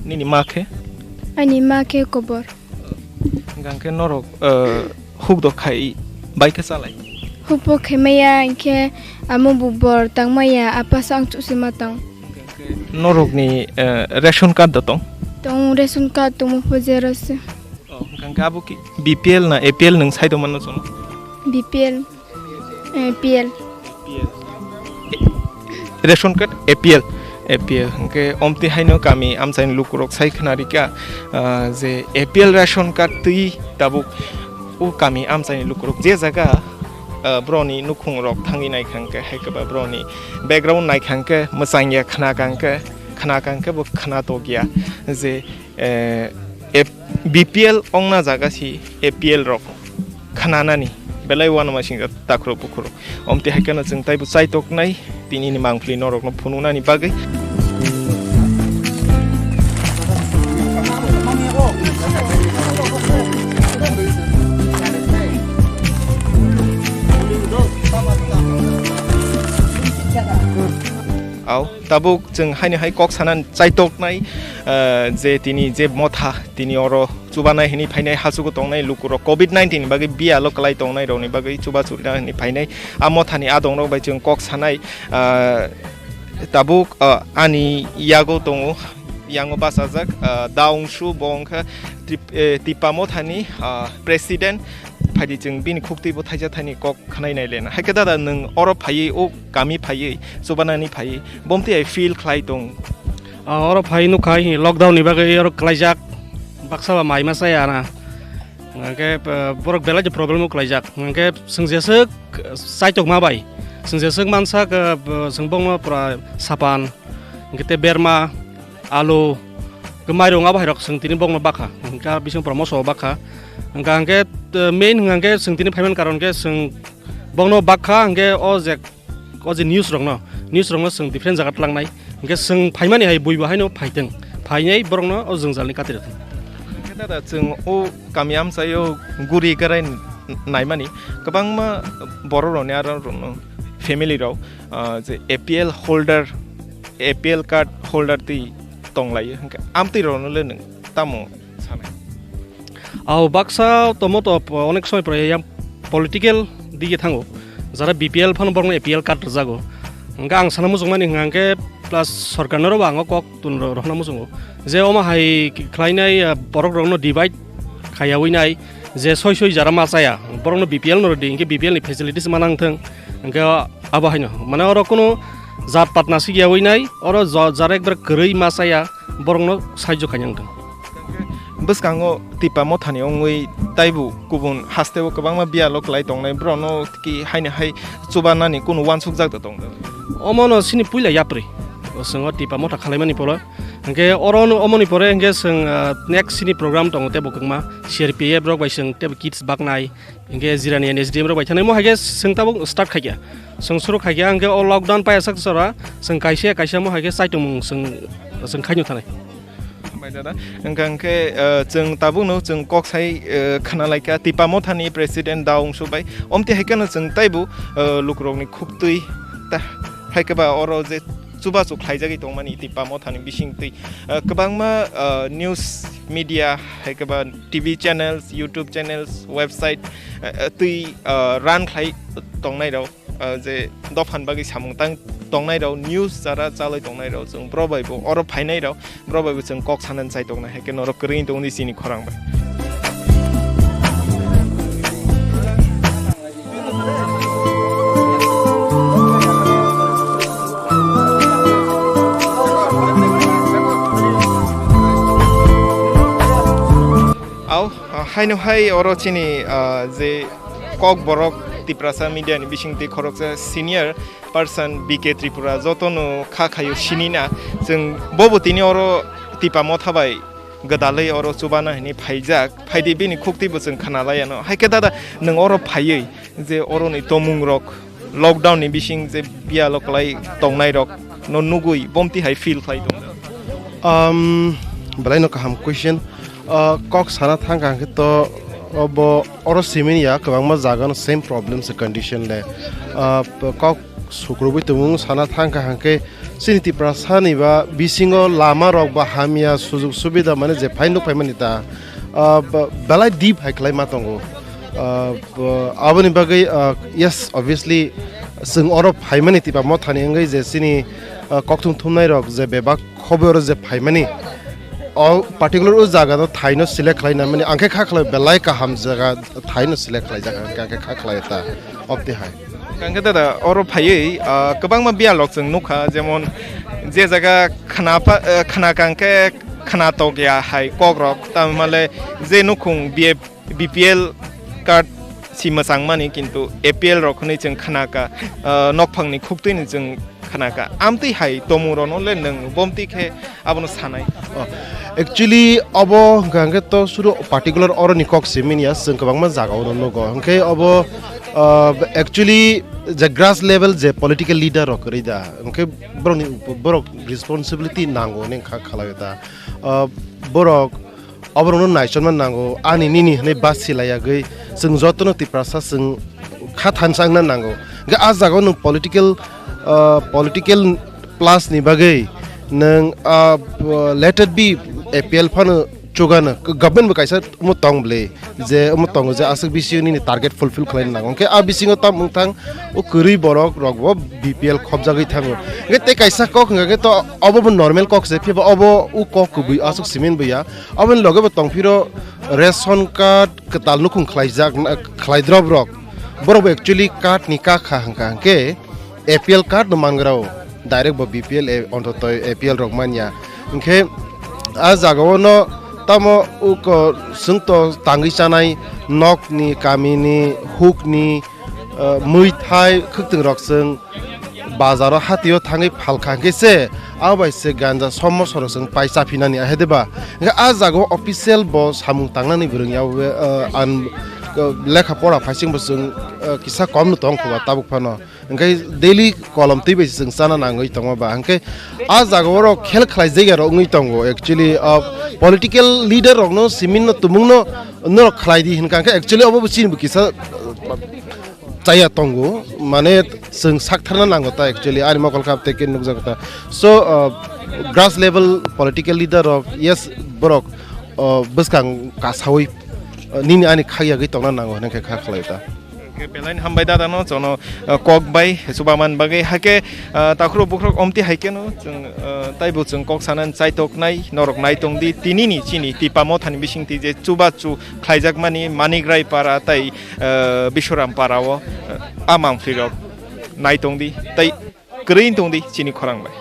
Nini ma khe? Ani ma khe kobor. Hwnkhe norok, ah, huk do khai bai khe chalai? Huk bo khe maya, hwnkhe amo bo bor tang maya, apa sa ang chusi ma tong. Norokni, eh, ration card da tong? Tong, ration card tongmo pho zero se. Oh, hwnkhe abo ki B P L na A P L nwng sai tongmano chwng? B P L, A P L. Ration card A P L, A P L. Hwnkhe omtwi haino kami amchaini lukurok sai khna rikha, ah, je A P L ration card twi tabuk o kami amchaini lukurok je jaga, ah, broni nukhungrok thangwi naikha hwnkhe, hai khe ba broni background naikha hwnkhe mwchangya khna kha hwnkhe, khna kha hwnkhe bo khna tokya je, eh, ep-, B P L ongna jaga si A P L rok khnanani belai uanama singja takhro bukhro. Omtwi hai kheno chwng taibo chai toknai tini ni mangpili norokno phunuknani bagwi. Au, tabuk chwng haino hai kok sana chaitoknai, eh, je tini je motha, tini oro chubanai hwnwi phainai, hachugo tongnai lukurok covid nineteen ni bagwi biyalo kwlai tongnai rokni bagwi chubachu rina hwnwi phainai. A mothani adongrok bai chwng kok sanai, ah, tabuk, ah, ani yago tongo, yango bachajak, ah, Daungsu, bo wngkha Trip-, eh, Tipa mothani, ah, president. Phaidi chwng bini khuktwi bo thaisa thaini kok khwnai nai lena. Hai khe dada, nwng oro phaiwi, o kami phaiwi, chubanani phaiwi, bomtwi hai feel khlai tong? Ah, oro phai nukha, hi, lockdown ni bagwi oro kwlaijak, baksa ba mai ma chaya na. Hwnkhe, ah, borok belai je problem o kwlaijak. Hwnkhe chwng jeswk, ah, chaitok ma bai. Chwng jeswk mansak, ah, b-, chwng bongno pura sapan, hwnkhe tei berma, alu, hwnkhe mairung abo hai rok chwng tini bongno bakha. Hwnkhe bising pura moso bakha. Hwnkha hwnkhe, ah, main hwnkha hwnkhe chwng tini phaiman karon khe chwng bongno bakha hwnkhe o je o je news rokno, news rokno chwng different jaga tlangnai, hwnkhe chwng phaimani hai buibo haino phaitwng, phainai borokno o jwngjalni kati rwthwng. Hwnkhe dada, chwng o kami amchaio guri garai naimani kwbangma borok rokni aro rokno family rok, ah, je A P L holder, A P L card holder twi tonglaio, hwnkhe amtwi rokno le nwng tamo sanai? Au baksa tomo to po-, onek somoi pore yang political dige thango. Jara B P L phano borokno A P L card rwjago. Hwnkhe ang sana muchungmani hwnkha hwnkhe plus sorkarno ro bo ang o kok tun ro-, rohorna muchungo. Je omo hai khlainai, ah, borok rokno divide khaiyawi nai, je soi soi jara ma chaya, borokno B P L no rwdi, hwnkhe B P L ni facilities ma nang thwng. Hwnkhe abo haino. Mane oro kunu jat pat nasik yawi nai, oro ja-, jara ekbar kwrwi ma chaya, borokno sahajyo khainang thwng. Bwskango Tipa mothani wngwi taibo kubun hasteo kwbangma biyalo kwlai tongnai, borokno ki haino hai chubanani kunu uansukjak da tong? Omono sini puila yapri. O chwng o Tipa motha khalaimani pore. Hwnkhe oro no, omoni pore hwnkhe chwng, ah, next sini program tongo teibo kwbangma C R P F rok bai chwng teibo kids baknai. Hwnkhe jirani N S D M rok bai thanai mo hai khe chwng tabuk start khaikha. Chwng suru khaikha, hwnkhe o lockdown paiyasak chora chwng kaisa kaisa mo hai khe chaitumung chwng, chwng khaino thanai. Hambai dada. Hwnkha hwnkhe, eh, chwng tabukno chwng kok sai, eh, khna laikha Tipa mothani president Daungsu bai. Omtwi hai kheno chwng taibo, eh, lukurokni khuktwi ta-, hai khe ba oro je chubachu khlaijagwi tongmani Tipa mothani bisingtwi, eh, kwbangma, eh, news media hai khe ba T V channels, YouTube channels, website, eh, eh, twi, eh, run khlai tongnai rok, eh, je dophani bagwi samung tang tongnai rok, news jara chalwi tongnai rok, chwng bro bai bo oro phainai rok, bro bai bo chwng kok sanani chai tongnai, hai khe norok kwrwngwi tongdi chini khorang bai. Au, haino hai oro chini, ah, je Kokborok Tiprasa media ni bisingtwi khoroksa senior person B K Tripura jotono kha khaio sinina. Chwng bobo tini oro Tipa motha bai gwdalwi oro chubana hwnwi phaijak. Phaidi bini khuktwi bo chwng khnalaiano. Hai khe dada, nwng oro phaiwi je oroni tomung rok, lockdown ni bising je biyalo kwlai tongnai rok no nugwi bomti hai feel khlai tong? Um, belai no kaham question. Ah, kok sana thangkha hwnkhe to obo oro simini ya kwbangma jaga no same problem se condition le. Ah, kok sukrubui tongo sana thangkha hwnkhe chini Tiprasa ni ba bisingo lama rok ba hamya sujug subida mane je phai nuk phaimani ta, ah, ba-, belai deep hai khlai ma tongo. Ah, ba-, aboni bagwi, ah, yes, obviously, chwng oro phaimani Tipra Mothani wngwi je chini, ah, kokthum thumnai rok je bebak khobo oro je phaimani, o particular o jaga no thaino select khlai na mani, ang khe kha khlai belai kaham jaga thaino select khlai jaga, ang khe kha khlai ta, obti hai. Ang khe dada oro phaiwi, ah, kwbangma biyal rok chwng nukha, jemon je jaga khna pa, eh, khna kang khe khna tok ya hai kok rok, tamale je nukhung B F B P L card si mwchangmani, kintu A P L rok hwnwi chwng khnaka, ah, nokphangni khuktwini chwng khnaka. Amtwi hai tomung rokno le nwng bomti khe abono sanai? Oh, actually, obo hwnkha hwnkhe to suru particular oroni kok simi ya, chwng kwbangma jaga o nugo. Hwnkhe obo, ah, actually, je grass level je political leader rok kwrwi da, hwnkhe borokni, borok responsibility nango hwnwi kha khalai da. Ah, borok oborokno naichomna nango, ani nini hwnwi basi laiyagwi chwng jotono Tiprasa chwng kha thansa wngna nango. Hwnkhe a jagao nwng political, ah, political plus ni bagwi nwng, ah, let it be A P L phano chugano, government bo kaisa omo tong bwle, je omo tongo je aswk bisingo nini target fulfill khlaina nango. Hwnkhe a bisingo tamo wngthang o kwrwi borok rokbo B P L khopjagwi thango. Hwnkhe tei kaisa kok hwnkha khe to obo bo normal kok se, phiya ba obo o kok kubui aswk simin buya. Aboni loge bo tongphiro ration card kwtal nukhung khlaijak, khlaidrop rok. Borok bo actually card ni kakha hwnkha hwnkhe A P L card no mangra o. Direct bo B P L, e, ontoto A P L rok manya. Hwnkhe a jaga o no tamo uko chwng to tangwi chanai nok ni, kami ni, huk ni, eh, mui thai khwktwng rok chwng bazar o hatio thangwi phalkha hwnkhe se, abo bai se ganja sommo soro chwng pai chaphinani ahe de ba. Hwnkhe a jaga o official bo samung tangnani bwrwng ya, eh, an, eh, lekha pora phaising bo chwng, eh, kisa kom no tong kho ba tabuk phano. Hwnkhe daily kolom twi bai se chwng chana nangwi tongo ba. Hwnkhe a jaga o rok khel khlai jagya rok wngwi tongo. Actually, ah, political leader rokno simin no tumung no norok khlai di hwnkha hwnkhe actually obo bo chini bo kisa, ah, chaya tongo. Mane chwng saktharna nango ta actually ani mokol kap tei khe nukjak ta. So, ah, grass level political leader rok, yes, borok, ah, bwskang kasawi, ah, nini ani khakyagwi tongna nango hwnwi khe kha khlai ta. Hwnkhe belai no hambai dada no, jono, ah, kok bai chubaman bagwi. Hakhe, ah, takhurok bukhurok omti hai khe no chwng, ah, taibo chwng kok sanani chaitoknai, norok naitong di, tinini chini Tipra Mothani bisingtwi je chubachu khlaijakmani Manik Rai para tei, ah, Biswaram para o, ah, a mangphi rok naitong di tei kwrwi wng tong di chini khorang bai.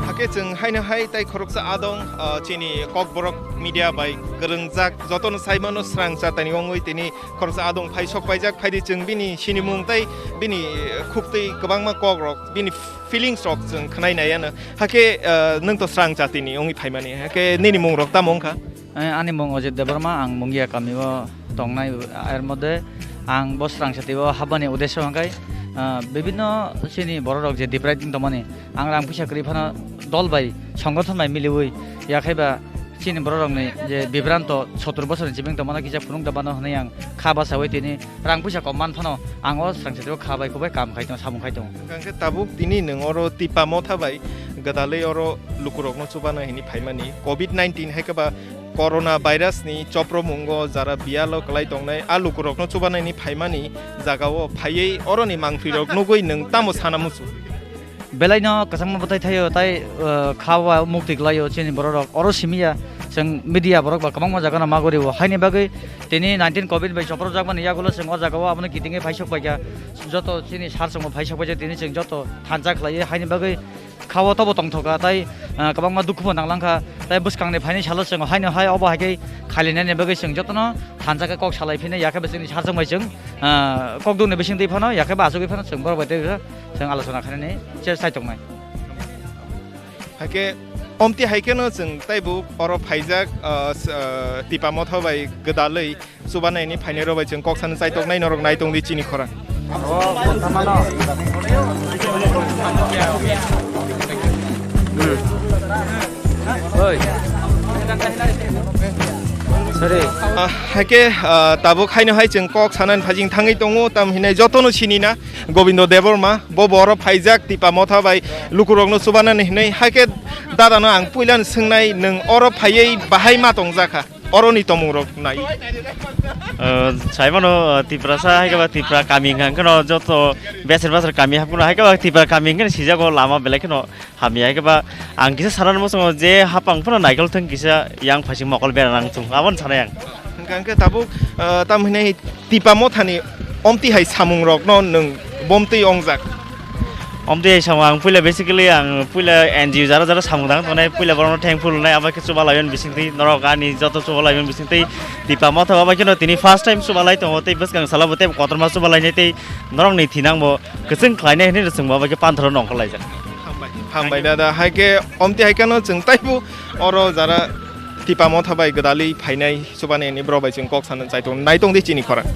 Hakhe chwng haino hai tai khoroksa adong, ah, chini Kokborok media bai kwrwngjak, jotono saimano srang chatani wngwi tini khoroksa adong phai sok paijak, phaidi chwng bini sinimung tei bini khuktwi kwbangma kokrok, bini feelings rok chwng khwnai naiya no. Hakhe, ah, nwng to srang chatini wngwi phaimani, hakhe nini mung rok tamo wngkha? Eh, ani mung Ojit Debbarma, ang Mungia kami o tongnai, er modhe ang bo srang sati o habani uddesho hwnkhe, ah, bibhinno chini borok rok je deprived wng tongmani, ang rang puisa kwrwi phano dol bai, songothon bai miliwi, yakhai ba chini borok rokni je bibranto sottur bosorni chibing tongmano kisa phunuk da mano hwnwi ang kha bachaui tini rang puisa kom man phano ang o srang sati o kha bai kubai kam khai tongo, samung khai tongo. Hwnkhe tabuk tini nwng oro Tipra Motha bai gwdalwi oro lukurokno chubanai hwnwi phaimani, covid nineteen hai khe ba Corona virus ni chopropmungo jara biyalo kwlai tongnai a lukurokno chubanaini phaimani jagao phaiwi oroni mangphi rok nugwi nwng tamo sana muchung? Belai no kwchangma bwtai thaio, tai, uh, kha wa mukti kwlaio chini borok rok. Oro simi ya, chwng media borok ba kwbangma jaga no ma gori o. Haini bagwi tini nineteen covid bai chopropjakmani yagulo chwng o jagao abono kitingwi phaisok paikha. Joto chini sar chwngbo phaisok paikha, tini chwng joto thansa khlaiwi haini bagwi kha o tobo tongthoka, tai, ah, kwbangma dukhubo nanglangkha, tai bwskangni phaini salo chwng haino hai obo hai khe khalinani bagwi chwng jotono thansa khe kok salai phino, yakhe bo chwngni sarchung bai chwng, ah, kok dukni bisingtwi phano, yakhe bo achugwi phano chwng borok bai tei chwng alochona khainani che chai tongnai. Hakhe omti hai kheno chwng taibo oro phaijak, ah, s-, ah, Tipra Motha bai gwdalwi. Chubanai ni phainai rok bai chwng kok sano chai toknai norok nai tong di chini khorang. Oi. Sorry. Ah, haike, ah, tabuk haino hai chwng kok sanani phajing thangwi tongo, tam hinai jotono sinina Gobindo Debbarma, bo boro phaijak Tipa Motha bai lukurokno chubanani hinwi. Haike dadano ang puilani swngnai, nwng oro phaiwi bahai ma tongjakha? Oroni tomung rok nai. Uh, saimano, uh, Tiprasa hai khe ba Tipra kami hwnkha hwnkhe no joto besar besar kami hapkhe no hai khe ba Tipra kami hwnkhe no sijago lama belai kheno hamya hai khe ba ang kisa sana muchungo je hapang phano naikol thung kisa yang phaising mokol bera nang thung aboni sana yang. Hwnkha hwnkhe tabuk, uh, tam hinai Tipa Mothani omti hai samung rokno nwng bomtwi ongjak? Omtwi hai samung ang puila basically ang puila N G O jara jara samung dang tongnai puila borokno thankful wngnai abo khe chuba laion bisingtwi norok ani joto chuba laion bisingtwi Tipa Motha abo kheno tini first time chuba lai tongo tei bwskang sala bo tei kotorma chuba lainai tei norokni thinang bo kwchwng khlainai hinwi chwng bo abo khe panthoro nongkhor laijak. Hambai, hambai dada, hai khe omti hai kheno chwng taibo oro jara Tipa Motha bai gwdalwi phainai. Chubani ni bro bai chwng kok sana chai tong nai tong di chini khorang.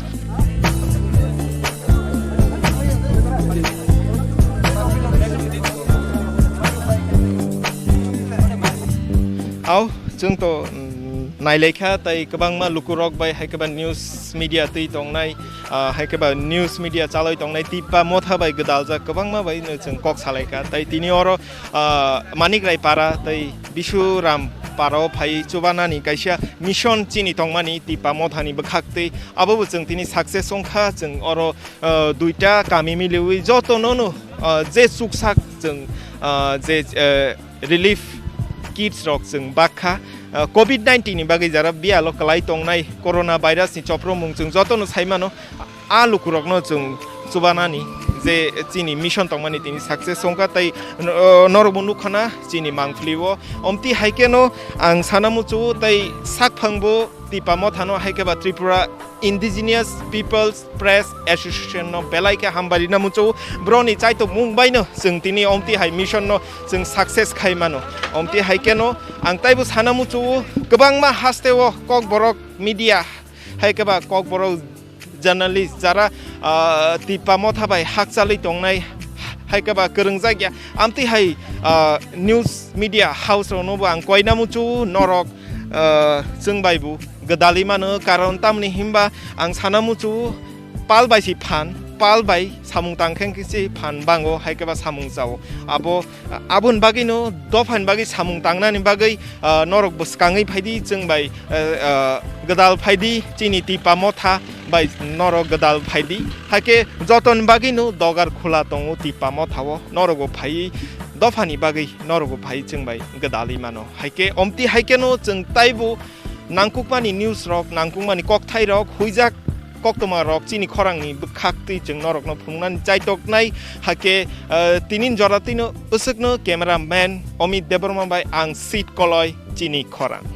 Au, chwng to, mm, nailaikha tei kwbangma lukurok bai hai khe ba news media twi tongnai, ah, hai khe ba news media chalai tongnai Tipa Motha bai gwdaljak kwbangma bai no chwng kok salaikha tei tini oro, ah, Manik Rai para tei Bishuram para o phai chubanani kaisa mission chini tongmani Tipa Mothani bwkhak tei abo bo chwng tini success wngkha. Chwng oro, ah, duita kami miliwi jotono no, ah, je chuksak chwng, ah, je, eh, relief kits rok chwng bakha. Ah, covid nineteen ni bagwi jara biyalo kwlai tongnai corona virus ni chopromung chwng jotono saimano. A lukurokno chwng chubanani je chini mission tongmani tini success wngkha tei, uh, norokbo nukkhana chini mangpili o. Omti hai kheno ang sana muchungo tei sakphangbo Tipa Mothano hai khe ba Tripura Indigenous Peoples Press Association no belai khe hambai rina muchungo. Broni chaitok mung baino chwng tini omti hai mission no chwng success khai mano. Omti hai kheno ang taibo sana muchungo kwbangma haste o Kokborok media hai khe ba Kokborok journalist jara, ah, Tipa Motha bai hakchalwi tongnai, hai khe ba kwrwngjak ya. Amtwi hai, ah, news media house rokno bo ang koina muchungo norok, ah, chwng bai bo gwdalwi mano, karon tamni hinba ang sana muchungo pal bai si phan, pal bai samung tang khe si phan bango, hai khe ba samung chao. Abo, aboni bagwi no dopha ni bagwi samung tangnani bagwi, ah, norok bwskangwi phaidi chwng bai, ah, ah, gwdal phaidi chini Tipa Motha bai norok gwdal phaidi. Haikhe jotoni bagwi no dogar khula tongo Tipa Motha o norok bo phaiwi dopha ni bagwi norok bo phaiwi chwng bai gwdalwi mano. Haikhe omti hai kheno chwng taibo nangkukmani news rok, nangkukmani kokthai rok, huijak koktwma rok chini khorang ni bwkhak twi chwng norok no phunuknani chaitoknai. Haikhe, ah, tini jora twi no aswk no camera man Amit Debbarma bai ang Sit Koloi chini khorang.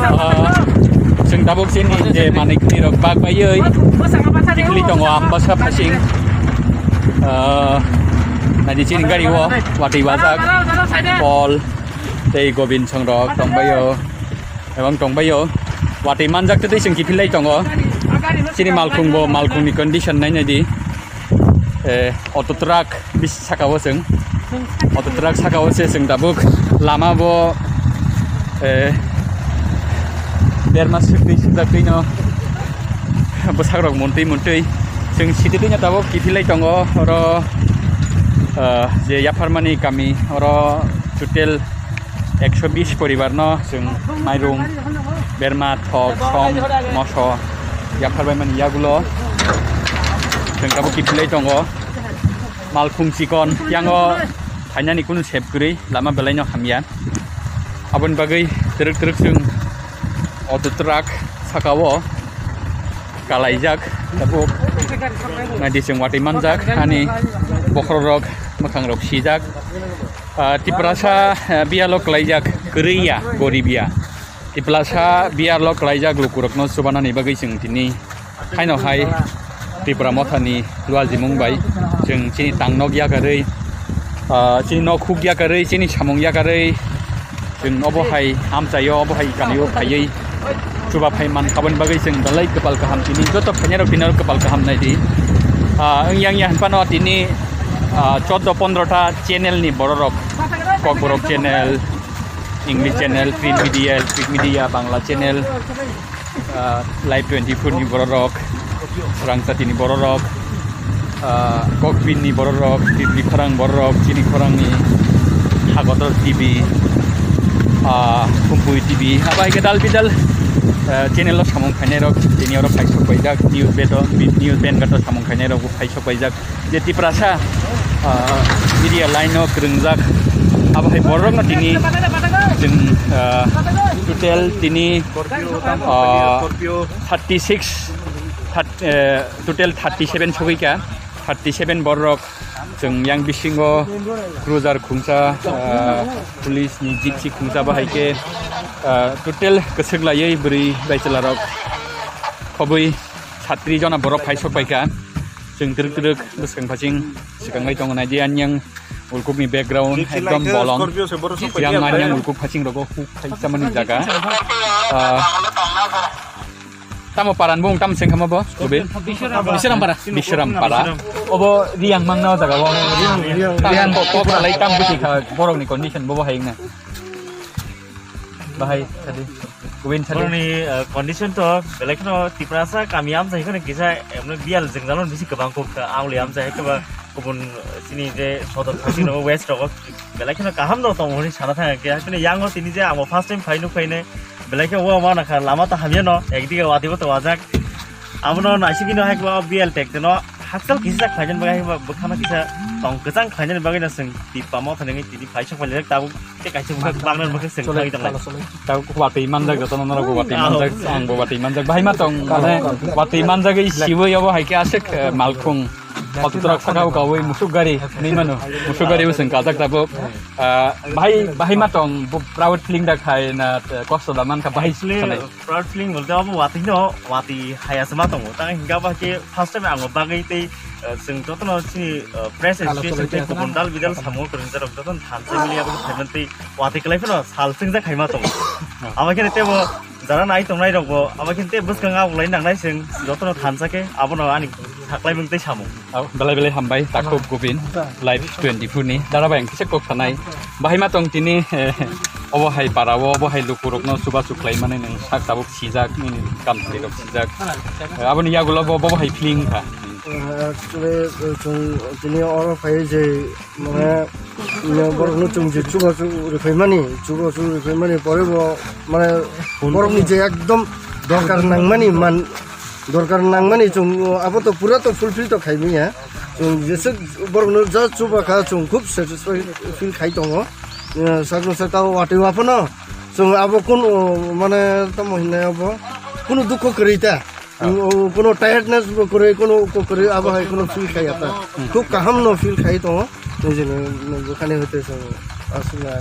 Ah, chwng tabuk chini je manwi kwthwi rok bak baiwi kiphilwi tongo, Ambasa phasing. Ah, naidi chini gari o watwi wajak, Paul tei Gobin song rok tongbaio, ebong tongbaio. Watwi manjak tei chwng kiphilwi tongo. Chini malkhung bo, malkhung ni condition nai naidi. Eh, auto truck bis saka o chwng. Auto truck saka o se chwng tabuk lama bo, eh, derma sitwi sijak twi no bwsak rok muntwi muntwi chwng sitwi twi no tabuk kiphilai tongo oro, eh, je yapharmani kami oro total ekso bis poribar no chwng mairung, berma, thok, som, moso yaphar bai mani yagulo chwng tabuk kiphilai tongo. Malkhung chikon yango phainani kunu sep kwrwi, lama belai no hamya. Aboni bagwi twrwk twrwk chwng auto truck saka o kalaijak tabuk. Naidi chwng watwi manjak ani bokhorok, mwkhang rok sijak. Ah, Tiprasa, ah, biyalo kwlaijak kwrwi ya, gorib ya. Tiprasa biyalo kwlaijak lukurokno chubanani bagwi chwng tini haino hai Tipra Mothani luajimung bai chwng chini tangnok yakarwi, ah, chini nok huk yakarwi, chini samung yakarwi chwng obo hai amchaio, obo hai kamio phaiwi chuba phai man aboni bagwi chwng belai kwpal kaham tini joto phainairok tini oro kwpal kaham nai di. Ah, wngya wngya hinphano tini, ah, chordo pondro ta channel ni bororok, Kokborok channel, English channel, print media, electronic media, Bangla channel, ah, Live twenty four ni bororok, Rangchati ni bororok, ah, Kokpin ni bororok, Tipli Khorang bororok, chini khorang ni Hagotor T V, ah, Khumpui T V, abo hai khe dal bidal, ah, channel o samung khainai rok tini oro phaisok paijak, news beto, news ben gato samung khainai rok phaisok paijak. Je Tiprasa, ah, media line o kwrwngjak, abo hai borokno tini chwng, ah, total tini, ah, thirty six, thirty, eh, total thirty seven sogwi kha, thirty seven borok Chwng yang bisingo cruiser khungsa, ah, police ni gypsy khungsa bahai khe, ah, total kwchwk laiwi bwrwi baichwla rok khobwi satri jona borok phai sok paikha. Chwng twrwk twrwk bwskang phasing swkang lai tongo, naidi ani yang ulkuk ni background ekdom bolong. Yang ani yang ulkuk phasing rogo huk phai chamani jaga. Ah, Tamo paran bung tam sengkama bo? Gobe? Biswaram para. Biswaram para. Obo Riang mangna o jaga bo. Riang, Riang. Tam ko, ko para lai tam buti kha borok ni condition bo bo hai na. Bahai tadi. Gobin tadi. Borok ni, eh, condition to belai kheno Tiprasa kami amsa kheno kisa emne bial jengjalo bisi kwbang kok ka auli amsa hai keba kubun, eh, sini je sodor khasi no west rogo belai kheno kaham no tong hori sana thang ke hakene yango tini je amo first time phainu phaine. Belai khe o ma nakha lama ta hamya no, ekdige wati bo to wajak. Abono naisingino hai khe o B L tek teno hakchal kisa khlainani bagwi hai bwkhano kisa tong kwchang khlainani bagwi no chwng tip pamo thani tini phai sok pailek tabuk tei kaisa bwkha bangna bwkha chwng thangwi tonglai. Tabuk watwi manjak jotono norok bo watwi manjak, ang bo watwi manjak. Bahai ma tong, mane watwi manjak i siwi obo hai khe aswk, eh, malkhung. Kotorak saka o kawi musuk gari, ni mano, musuk gari usung kajak tabuk. Ah, bahai, bahai ma tong, bo proud feeling da khai na, eh, kosto da man kha bahai sanai. Proud feeling bolte abo watwi no, watwi haya se ma tongo. Tang hinga ba ke first time ang bagwi tei, eh, chwng jotono chini, eh, press association tei kubun dal bidal samung kwrwngsa rok jotono thansa mili abo khe phaiman tei watwi kwlai phano sal chwngjak khai ma tongo. Abo khe tei bo jara nai tongnai rok bo abo khe tei bwskang abo lai nangnai chwng jotono thansa khe abono ani saklai mung tei samung. Au, belai belai hambai, takhuk Gobin, Live twenty-four ni dara bai ang kisa kok sanai. Bahai ma tong tini, eh, obo hai para o, obo hai luku rok no chuba chuklai mani nung sak tabuk sijak, nini kamthai rok sijak. Eh, aboni yagulo bo, bo hai feeling kha. Eh, actually, eh, chwng tini oro phai je, mane, borok no chwng je chuba chu rwphai mani, chuba chu rwphai mani, pore bo, mane, borok ni je ekdom dorkar nang mani man, Dorkar nangmani chwng abo to pura to fulfill to khai manya. Chwng jeswk borokno just chuba kha chwng khub satisfied feel khai tongo. Eh, sakno sak tabo watwi waphano chwng abo kun, oh, mane tamo hinai abo kunu dukho kwrwi ta. Oh. Oh, kunu tiredness bo kwrwi, kunu ukho kwrwi abo hai kunu feel khaiya ta. Hmm. Khub kaham no feel khai tongo. Nijini bwkhani hoite chwng aswk na.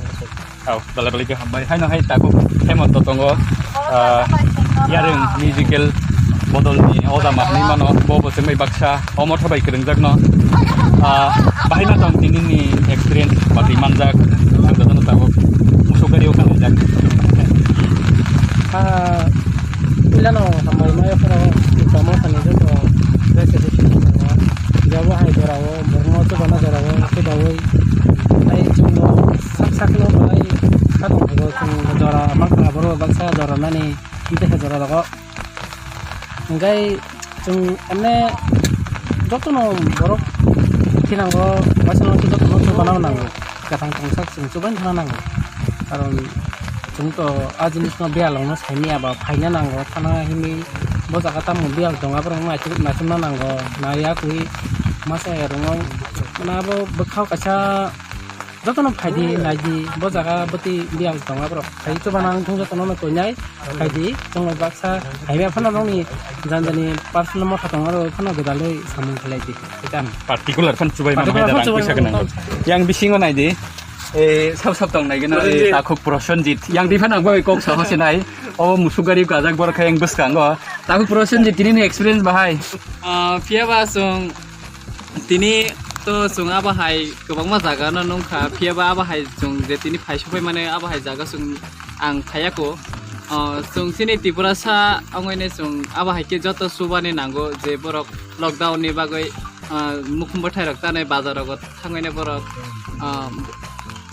Au, belai belai khe hambai. Haino hai tabuk Hemant tongo, ah, yarwng musical bodol ni oja ma hinwi mano, bo bo chwngbai baksa omo thabai kwrwngjakno. Ah, bahai ma tong tini ni experience batwi manjak, ang jotono tabuk musuk gari o kanjak. Ah, puilano hambai ma yapharo tamo thani joto bese bese jabo hai jorao borokno chubana jorao chubaui tei chwngno Sak sakno belai kha tongthogo chwng jora mankha borok baksa jora nani tei khe jora rogo. Hingkhai chwng emne jotono borok thinango waisa waisa jotono chubana nango. Kwthang tongsak chwng chubaina thangna nango. Karon chwng to a jinisno biyalongno saimanya ba phaina nango thana himwi bo jaga tamo biyal tongo aborok naisuk naisukna nango. Naiya kwi masa ya rwngo mane abo bwkhao kaisa Jotono phaidi naidi bo jaga bwtwi biyang tongo borok. Phai chubana wngthung jotono no koinai phaidi chwngno baksa phaibai phano nokni jani jani personal motha tongo aro phano gwdalwi samung khlai di. Particular phano chubai mano hai da rang puisa gwnang. Yang bisingo naidi. Eh, sab sab tong nai gano, eh, takhuk Prosenjit. Yang di phano ang bai kok saho se nai. O musuk gari gajak borok khe yang bwskango. Takhuk Prosenjit tini ni experience bahai. Ah, phiya ba chwng Tini to chwng abo hai kwbangma jaga no nungkha, phiya ba abo hai chwng je tini phai sokphaimani abo hai jaga chwng ang phaiya kho. O, chwng chini Tiprasa ongwi ne chwng abo hai khe joto chubani nango je borok lockdown ni bagwi, o, mukhum bwthai rok tanai bazar rogo thangwi ne borok, o,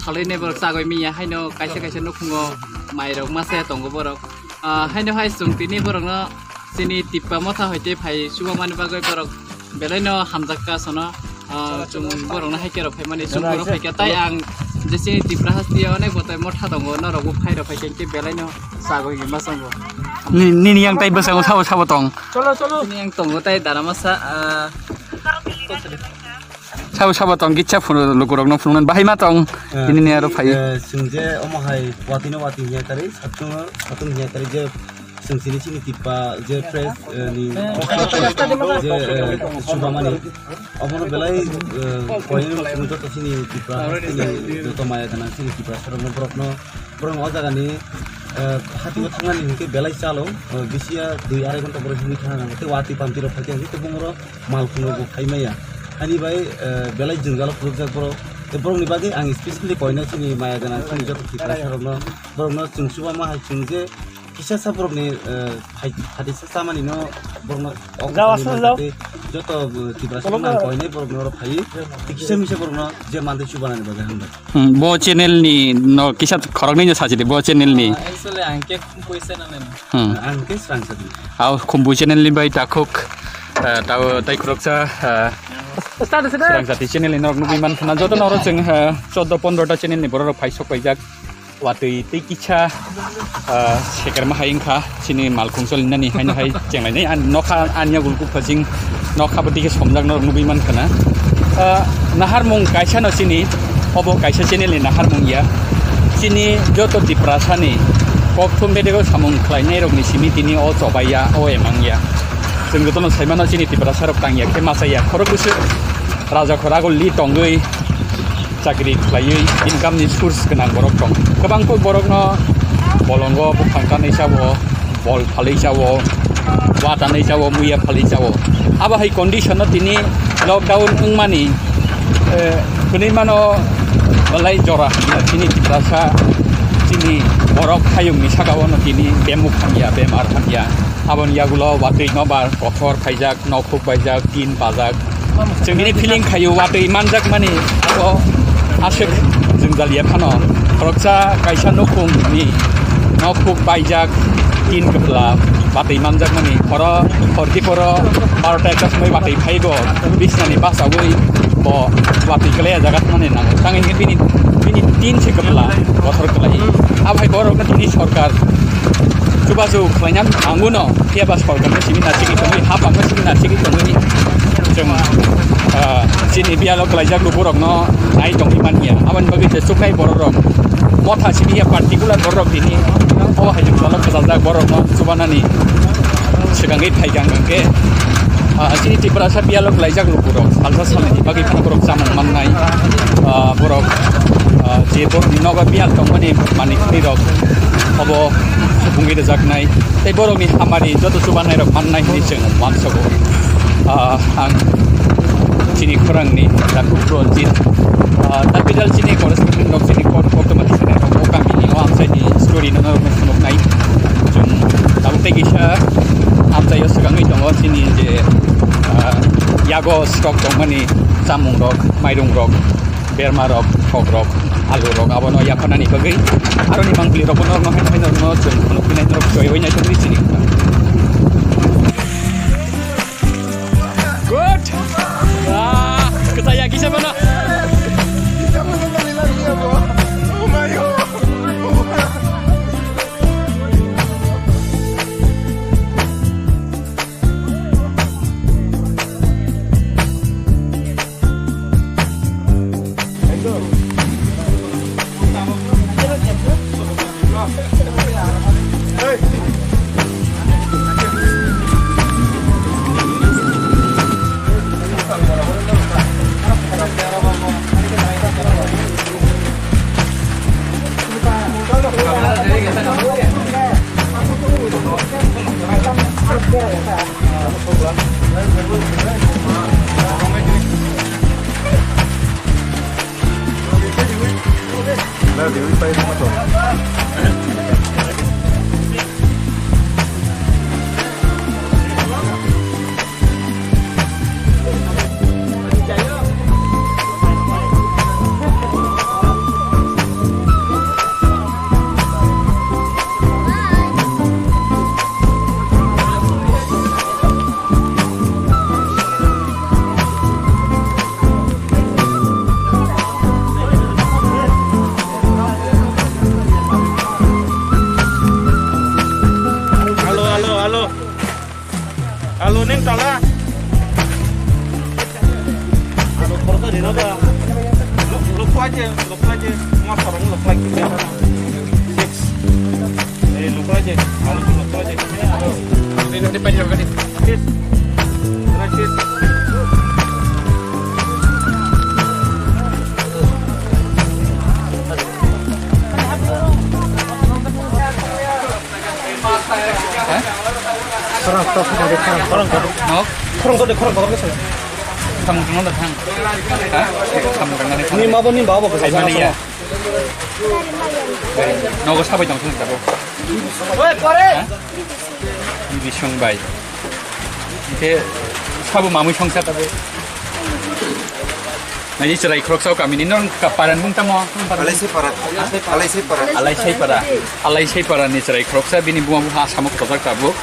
thalwi ne borok chagwi manya haino kaisa kaisa nukhungo mai rok masa tongo borok. Ah, haino hai chwng tini borokno chini Tipra motha hoite phai chubamani bagwi borok belaino hamjakka sono. Ah, chwng borokno hai khe rok phaimani chwng borok phaikha, tai ang je chini Tipra hasteo onek bwtai motha tongo, norokbo phai rok phaikha, hinkhe belaino chagwi hinma chwngo. Ni-, nini yang tai bwskango sabo sabo tong? Chini yang tongo tai dara masa, ah, Sabo sabo tong kitsa phunu lukurokno phunuknani bahai ma tong. Eh, tini ni aro phai. Eh, chwng je omo hai watwi no watwi hiya karwi, satung satung hiya karwi je Chwng chini, chini Tipra je press, eh, ni je, eh, chubamani. Obono belai, eh, koinwi chwng joto chini Tipra chini joto maya gwnang chini Tipra sarokno borokno, borokno o jagani, eh, hatio thangnani hinkhe belai chalo, eh, bisiya dui arai ghonta borok himwi thangna nango. Tei watwi pamtwi rok phaikhe hinkhe tei bongoro malkhung rokbo phai maya. Hani bai, eh, belai jwngjalo phurukjak borok. Tei borokni bagwi ang specially koina chini maya gwnang chini joto Tipra sarokno, borokno chwng chubama hai chwng je kisa sa borokni, eh, phai, phatisa chamani no borokno o Jao, kwthangni aswk man jao. Tei joto, eh, Tipra Kolok sarokno ang jao. Koinai borokno oro phaiwi tei kisa misa borokno je mantwi chubanani bagwi hambai. Hmm, bo channel ni no kisa khoroknwi no sajidi bo channel ni. Ah, actually, ang khe khum poisa na nai. Hmm. Ang khe swrang sadi. Ao khumbu channel ni bai takhuk, eh, tao tai khoroksa, eh, Start, start. Swrang sadi channel ni norok nugwi man khana joto norok chwng, eh, chordo pondro ta channel ni borok rok phai sok paijak. Watwi tei kisa, ah, sekerma hai wngkha chini malkhung cholinani haino hai chenglainai. Ani nokha ani yago gulkuk phajing nokha bo dikhe somjak norok nugwi mankha na. Ah, naharmung kaisa no chini, obo kaisa channel ni naharmung ya. Chini joto Tiprasa ni kokthum bedego samung khlainai rokni simi tini o chobaiya, o emangya. Chwng jotono saimano chini Tiprasa rok tangya khe machaya khorok bwswk raja khoragulli tongwi chakri khlaiwi income ni source gwnang borok tong. Kwbang kuk borokno bolongo buphang tanwi chao, bol phalwi chao, wa tanwi chao, muya phalwi chao. Abo hai condition no tini lockdown wngmani, eh, hwnwi mano belai jora hamya chini Tiprasa, chini borok hayungni saka o no tini bemuk hamya, bemar hamya. Aboni yagulo watwi nobar kothor khaijak, nokhuk baijak, tin bajak. Chwng bini feeling khaio watwi manjakmani abo aswk jwngjal ya phano. Khoroksa kaisa nukhungni nokhuk baijak, tin kwpla watwi manjakmani. Horo horti poro barota ekta somoi watwi phaibo bisnani basaui bo watwi kwlai jaga thangmani nango. Tangwi hwnwi bini, bini tin se kwpla bothor kwlai. Abo hai borokno tini sorkar chubachu khlaina nango no. Phiya ba sorkar no simi nasigwi tongwi, ha pang no simi nasigwi tongwi. Chwng, ah, chini biyalo kwlaijak lukurokno nai tongwi manya. Aboni bagwi je chuknai bororok motha simi ya particular bororok tini o hai jwk jalo kwchajak borokno chubanani swkangwi phaikha hwnkhe, ah, chini Tiprasa biyalo kwlaijak lukurok salsa salnini bagwi phano borok chamung mannai, ah, borok, ah, je borokni nogo biyal tongmani manwi khwnirok obo bungwi rwjaknai. Tei borokni hamari joto chubanai rok mannai hinwi chwng uansogo. Ah, ang chini khorangni Jakub Ranjit, ah, capital chini correspondent rok chini kok koktwma tisani rok o kamini o amchaini story no norokno phunuknai. Chwng tabuk tei kisa amchaio swkangwi tongo chini je, ah, yago stock tongmani chamung rok, mairung rok, berma rok, thok rok, alu rok, abono yapharnani bagwi aroni mangpili rokbo norokno haino haino no chwng phunukphinai norok choi oi naithokgwi chini. Good. Ah, kwchaya kisa bono. Alo, alo, alo. Alo, neng tala. Alo, khoroksa rina ba. Lo, lo, khuaje, lo, khuaje. Ma khorok lo, khuaje. Six. Eh, lo, khuaje. Alo, lo, khuaje. Khorang kotor, khorang kotor. No? Khorang kotor, khorang kotor khe sala. Thamung tangna da thang. Ha? Thamung tangna da thang. Ni ma bo ni ba bo khe. Ai, mali ya. Nogo sabai tong thang tabo. Oi, pore. Ha? Ni bisong bai. Khe sabo mamui songsa tabo. Nai chwrai khoroksa o kamini, nong ka paran bung tamo? Alaisai para. Alaisai para. Alaisai para. Alaisai para ni chwrai khoroksa, bini buma bupha asamo khojak tabuk.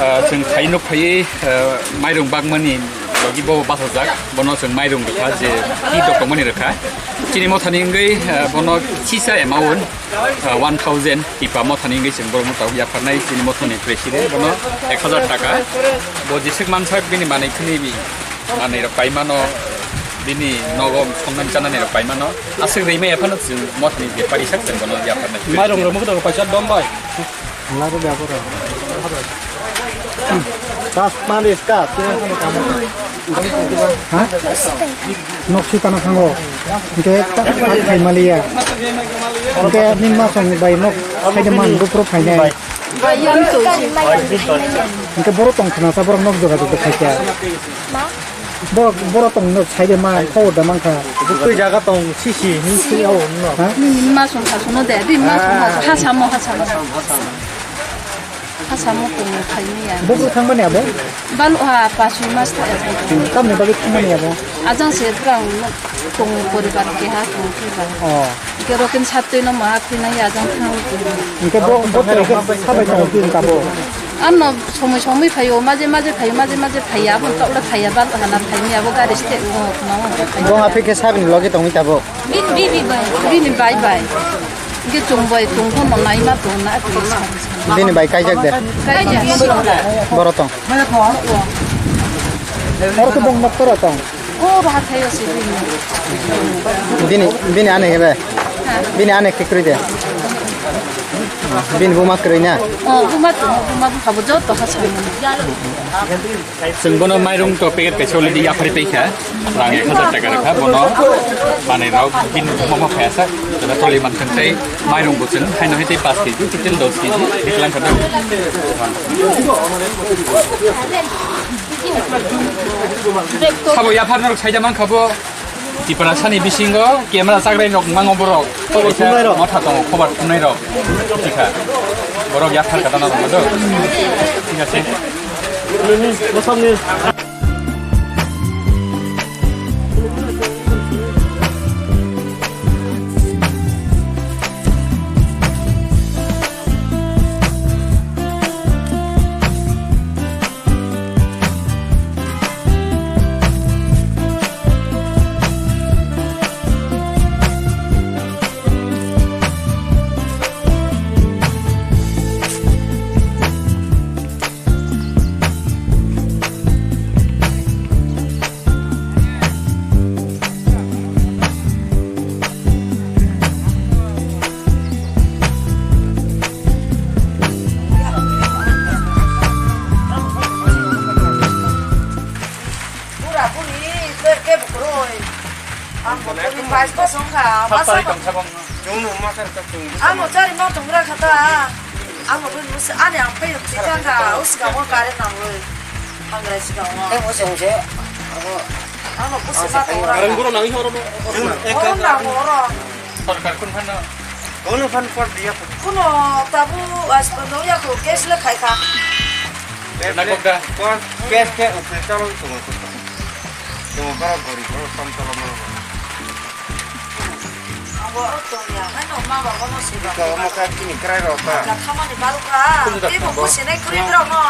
Ah, chwng thai nuk phaiwi, ah, mairung bagmani logi bo bachajak. Bono chwng mairung rwkha je ki dokomani rwkha. Chini mothani wngwi, ah, bono kisa amount, ah, one thousand kipa mothani wngwi chwng borokno tabuk yapharnai chini mothani president bono ek hazar taka. Bo jeswk mansak bini manwi khwnwi Manwi rok pai mano, bini nogo songnani chanani rok pai mano. Aswk rwi maya phano chwng mothani bepari sak chwng bono yapharnai. Mairung rok mukhe rok paisa dom bai. Lari de aboro. Kas mani kas. Ha? Nok si tana thango. Hingke ta, ta khai maliya. Hingke ni ma song bai nok sai de man gupro phainai. Hingke boro tong khna sa borok nok joga joga khai kya. Borok, borok tong no sai de ma, khobor da mankha. Buktui jaga tong sisi, hinsi o no. Ha? Nini ma song sa sono de, bini ma song sa, ha samo, ha samo. Ha samo tong no khai ni ya. Bo bo thang mani abo? Bal ha pa sui mas ta. Kam ni bagi thang mani abo? Ajang se brang no tong poribar ke ha tong ke ba. Oh. Ke rokin sat tui no ma tui na ya ajang thang. Ke bo, bo tong ke sabai tong tui ka bo. Ano somoi somoi phaio, maje maje phaio, maje maje phaiya, aboni tokle phaiya, bal hana phaini abo gari site, o, ma, o, phaiya. Bo aphi khe sabini logi tongwi tabo? Bini, bini bai, bini bai bai. Ge chung bai, chung pho no nai ma tong na, aphi sa, sa. Bini bai kaijak de? Kaijak. Boro tong? Oro to bong noktora tong. O, baha thaio se bini. Bini, bini ane hebe? Ha. Bini ane khe kwrwi de? Bini buma kwrwi na? O, buma tongo, buma bupha bo joto ha sai mano. Chwng bono mairung to packet kaisa already yaphari paikha. Rang ek hazar taka rwkha bono. Manwi rok bini buma ma phaiya sa. Jora toli mankha tei mairung bo chwng haino hai tei paanch K G, total dos K G, biklang kha. Sabo yaphar norok saida mankha bo. Tiprasani bisingo camera chagrai rok mango borok. Khobor khumnai rok. Motha tongo, khobar khumnai rok. Thikha. Borok yaphar kata na tongo do. Thik ase. Nini, bosong ni. Bura buri, ke, ke bukuroi. Ang bukuroi, bais bosong kha, masa. Chwngno ma kar ka chwng. Ano chari ma tongra khata. Ano bun mus ani ang payok chikang kha, uska mo kare nang loi. Ang rai chikang mo. Te mo chwng je. Ano pusi ma tongra. Karang buro nang horo mo. Oro nang oro. Sorkar kun phano. Kono phan por dia po. Kuno tabu as no ya ko case le khai kha. Na kok da. Por case ke upre chalo to ko. To ko gori ko sam chalo mo. Abo to ya, hai no ma ba no si ba. Ka mo ka kini krai ro ka. Ka khamani baru kha. Te mo ko senai kuri bro no.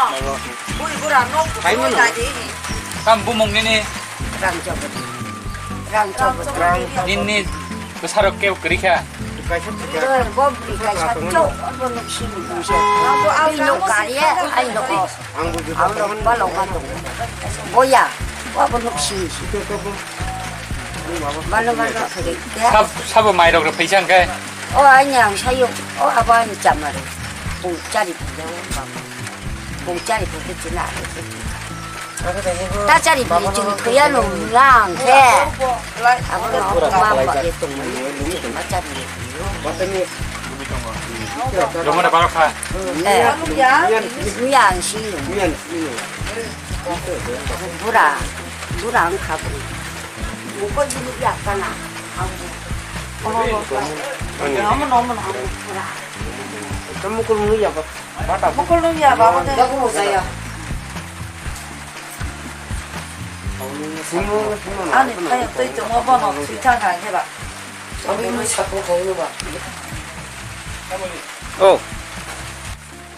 Buri bura no. Hai mo. Kam bumung nini. Rang chok. Rang chok. Nini. Bwsarok kebo kwrwi kha. Bo bwrwi kaisa chok, bo nuk simi. Bini nuk kariya, ai nuk o. Ang nuk balo ma tongo. Boya, bo nuk simi. Balo ma nuk kari. Sab-, sabo mairok rok phaisa hwnkhe? O, aini ang sayo. O, abo aini chamari. Pung chari pung. Chari photo chila. Ta chari photo chila, kaya no lang khe. Abo no ma ba ye tong ma. Ta chari. Romana barokha. Eh. Yang si. Bura. Bura ang khabu. Mukul jini ya kana. Kamu kurung ya, Pak. Mukul nung ya, Baba, deh. Jago saya. Ani, kaya tei tunggu apa, no? Sita kaya, Pak. Kami ini satu kali, Pak. Oh.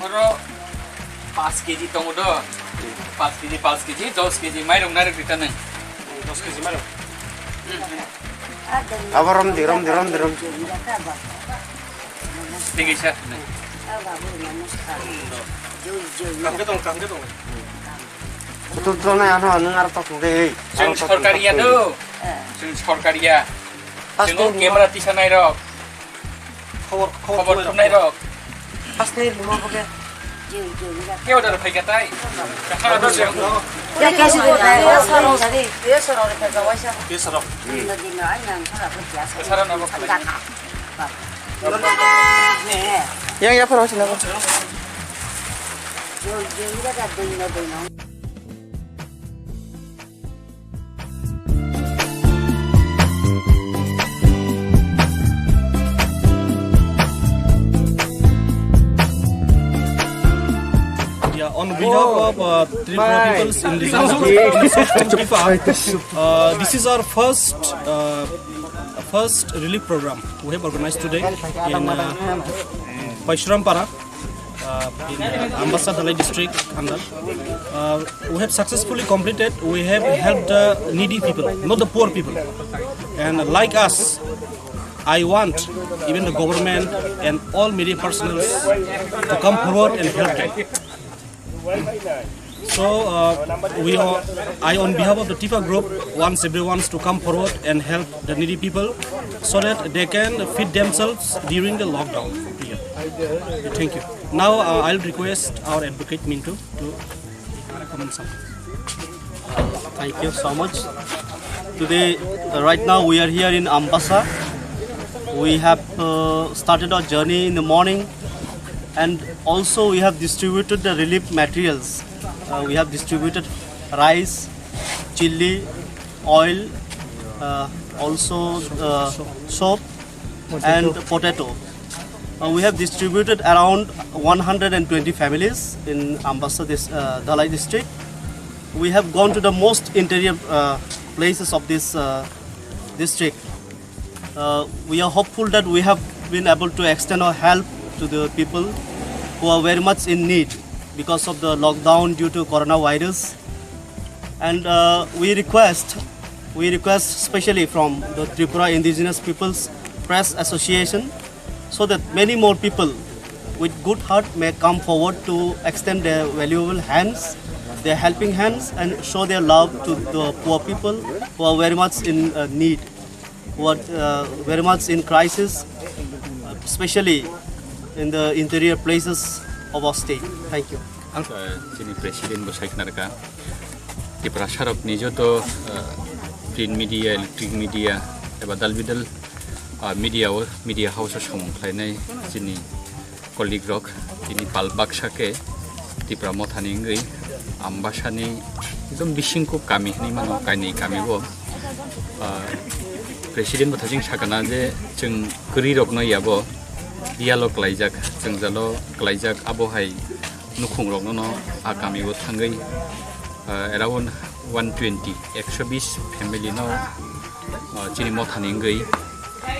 Oro paanch kg tongo do. Paanch kg, paanch kg, dos kg mairung narwk rita nang. Dos kg mairung. Abo romdi, romdi, romdi, romdi. Tingisa. Kangke tong, kangke tong. Kutul tong na ano, ano ngar tok de. Jeng sorkari ya do. Jeng sorkari ya. Jeng camera tisa nai rok. Khobor, khobor khobor khobor khobor. Khobor. Asli lima boke. Kebo daro phai katai. Kahar do jeng. Ya, kesi do na, ya, sorong sari. Ya, sorong de phai kawaisa. Ya, sorong. Dino, dino, anyang sara ko ya. Sara na bo. Yang ya, paro sila. Yo, yo, ya, dino, dino. Yeah, on behalf of uh, Tripura People's Indigenous Authority of Tripura, uh, this is our first uh, first relief program we have organized today in uh, Paishurampara, uh, in uh, Ambassa Dhalai district under. Uh, we have successfully completed. We have helped the needy people, not the poor people. And like us, I want even the government and all media personnel to come forward and help them. So uh, we, are, I, on behalf of the Tifa group, wants everyone to come forward and help the needy people so that they can feed themselves during the lockdown period. Thank you. Now uh, I'll request our advocate Mintu to comment something. Thank you so much. Today, uh, right now we are here in Ambassa. We have uh, started our journey in the morning, and also we have distributed the relief materials. Uh, we have distributed rice, chili, oil, uh, also uh, soap and potato. Uh, we have distributed around one hundred twenty families in Ambassa, this uh, Dhalai district. We have gone to the most interior uh, places of this uh, district. Uh, we are hopeful that we have been able to extend our help to the people who are very much in need because of the lockdown due to coronavirus. And uh, we request, we request specially from the Tripura Indigenous Peoples Press Association, so that many more people with good heart may come forward to extend their valuable hands, their helping hands, and show their love to the poor people who are very much in uh, need, who are uh, very much in crisis, especially in the interior places of our state. Thank you. Ang, uh, chini president bo sai khna rwkha. Tiprasa rok ni joto, uh, print media, electric media, eba dal bidal, uh, media o, media house o samung khlainai chini colleague rok, tini pal baksa khe Tipra Mothani wngwi Ambasani ekdom bisingko kami hinwi mano, kainwi kami bo. Ah, president bo thaching sakana je chwng kwrwi rokno yabo yalo klaijak, chwngjalo klaijak, abo hai nukhung rokno no a kami o thangwi, ah, around one twenty, ekso bis family no, ah, chini Mothani wngwi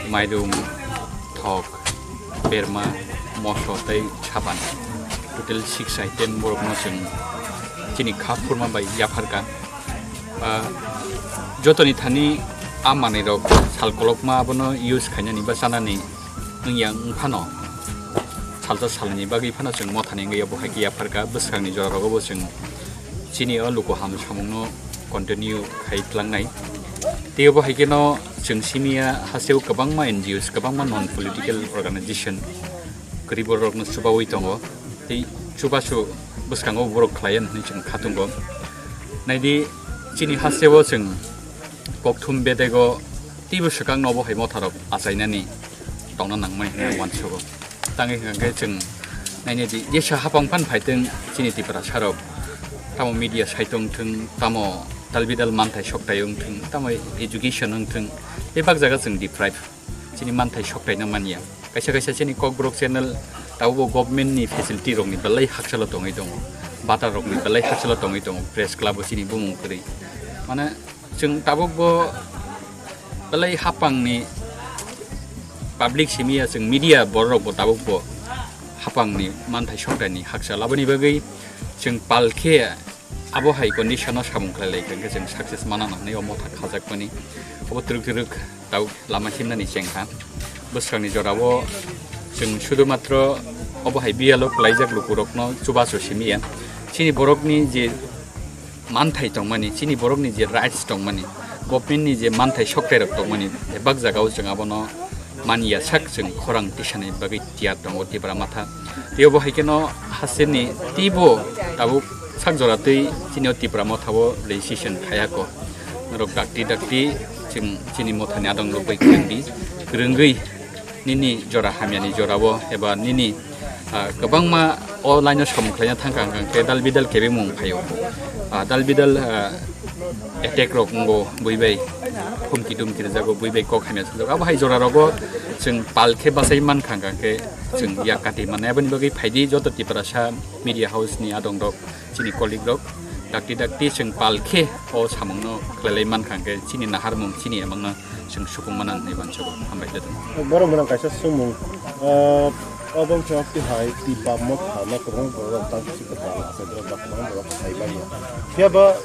mairung, thok, berma, moso tei saban, total six item borokno chwng chini kha phurma bai yapharkha. Ah, jotoni thani a manwi rok sal kolokma abono use khainani ba chanani wngya wngphano, salsa salni bagwi phano chwng Mothani wngwi abo hai khe yapharkha. Bwswkangni jora rogo bo chwng chini o luku ham samungno continue khai tlangnai. Tei obo hai kheno chwng simi ya hasteo kwbangma N G Os, kwbangma non political organization kwrwi borokno chubaui tongo. Tei Chubachu bwskango borok khlai ya hwnwi chwng khatungo. Naidi, chini hasteo chwng kokthum bedego teibo swkang nobo hai motharok achainani tongna nangmani hwnwi ang uansugo. Tangwi hwnkhe chwng nainedi jesa hapang phan phaitwng chini Tiprasarok, tamo media site wngthwng, tamo dalbidal manthai soktai wngthwng, tamo education wngthwng, bebak jaga chwng deprive. Chini manthai soktaino manya. Kaisa kaisa chini Kokborok channel tabukbo government ni facility rokni belai hakchalo tongwi tongo, bata rokni belai hakchalo tongwi tongo, press club o chini bumung kwrwi. Mane chwng tabukbo belai hapangni public simi ya, chwng media borok rokbo tabukbo hapangni manthai soktaini hakchal. Aboni bagwi chwng palkhe abo hai condition o samung khlai lai khe chwng success mana nang nai o motha khajakmani. Obo twrwk twrwk tabuk lama himnani chengkha. Bwswkangni jorao chwng sudu matro obo hai biyalo kwlaijak lukurokno chubachu simi ya. Chini borokni je manthai tongmani, chini borokni je rights tongmani, government ni je manthai soktairok tongmani, bebak jagao chwng abono manya sak chwng khorang tisani bagwi tiyar tongo Tipra Motha. Tei obo hai kheno hasteni teibo tabuk sak jora twi chini o Tipra Motha o registration khayako. Norok dakti dakti chwng chini mothani adong rok bai kwrwngdi, kwrwngwi nini jora hamyani jorao eba nini, ah, kwbangma o line o samung khlaina thangkha hwnkhe dal bidal kebengmung phaio. Ah, dal bidal, ah, attack rok wngo, bui bai humki dumki rwjago, bui bai kok hamya swngjak. Abo hai jora rogo chwng pal khe bachai mankha hwnkhe chwng yak kati mannai. Aboni bagwi phaidi joto Tiprasa media house ni adong rok, chini colleague rok dakti dakti chwng pal khe o samungno khlailai mankha hwnkhe chini naharmung chini emangno chwng supung mana hwnwi uansugo. Hambai joto. Borok gwnang kaisa swngmung, ah, obo wngkha tihai Tipra Motha no kwbangma borok rok tang sika tang asai borok ba kwbangma borok sai manya. Phiya ba,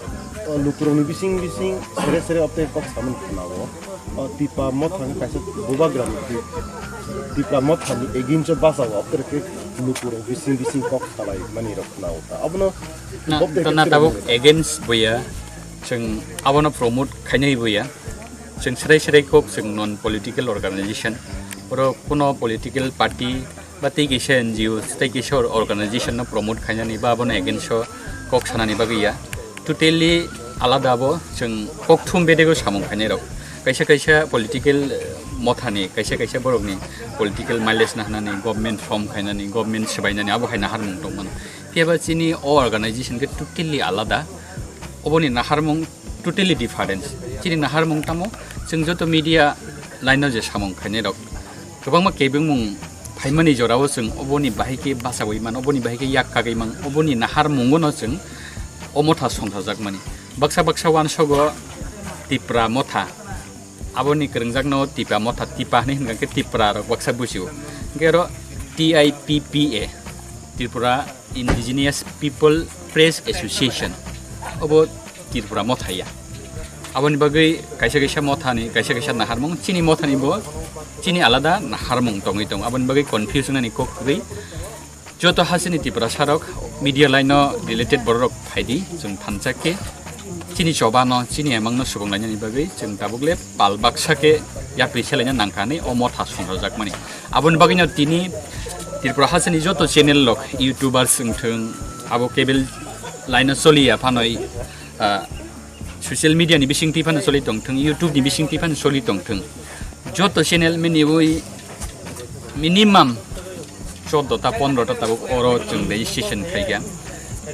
ah, lukurokni bising bising sere sere obtei kok samani khwnao. O Tipra Motha wngkha kaisa bubagrani Ti-, Tipra Mothani against o bachao obtei khe lukurok bising bising kok salai mani rok khwnao ta. Abono na, obtei to khe na tabuk against boya chwng abono promote khainai boya. Chwng srai srai kok chwng non political organization, oro kuno political party ba tei kaisa N G O, tei kaisa or-, organization no promote khainani ba abono against o kok sanani bagwi ya. Totally alada abo chwng kokthum bedego samung khainai rok. Kaisa kaisa political, eh, mothani, kaisa kaisa borokni political mileage nahnani, government form khainani, government swbainani abo hai naharmung tongmano. Phiya ba chini o organization khe totally alada. Oboni naharmung totally different. Chini naharmung tamo, chwng joto media line o je samung khainai rok kwbangma kebengmung phaimani jorao chwng oboni bahai khe bachawi man, oboni bahai khe yak kagwi man, oboni naharmungo no chwng o motha songthajak mani. Baksa baksa uansogo Tipra Motha, aboni kwrwngjakno Tipra Motha, Tipa hinwi hwnkha khe Tipra rok baksa buchio. Hwnkhe oro T I P P A, Tripura Indigenous People Press Association, obo Tripura Motha ya. Aboni bagwi kaisa kaisa mothani, kaisa kaisa naharmung, chini mothani bo chini alada naharmung tongwi tongo. Aboni bagwi confuse wngnani kok kwrwi. Joto hasteni Tiprasarok media line o related bororok phaidi, chwng thansa khe chini chobano, chini emangno subung lainani bagwi chwng tabuk le pal baksa khe yapri selaina nangkha hinwi o motha songthokjakmani. Aboni bagwino tini Tripura hasteni joto channel rok, YouTubers wngthwng, abo cable line o choliya phanwi, ah, social media ni bisingtwi phano choli tongthwng, YouTube ni bisingtwi phano choli tongthwng, joto channel mini ui minimum choddo ta pondro ta tabuk oro chwng registration khaikha,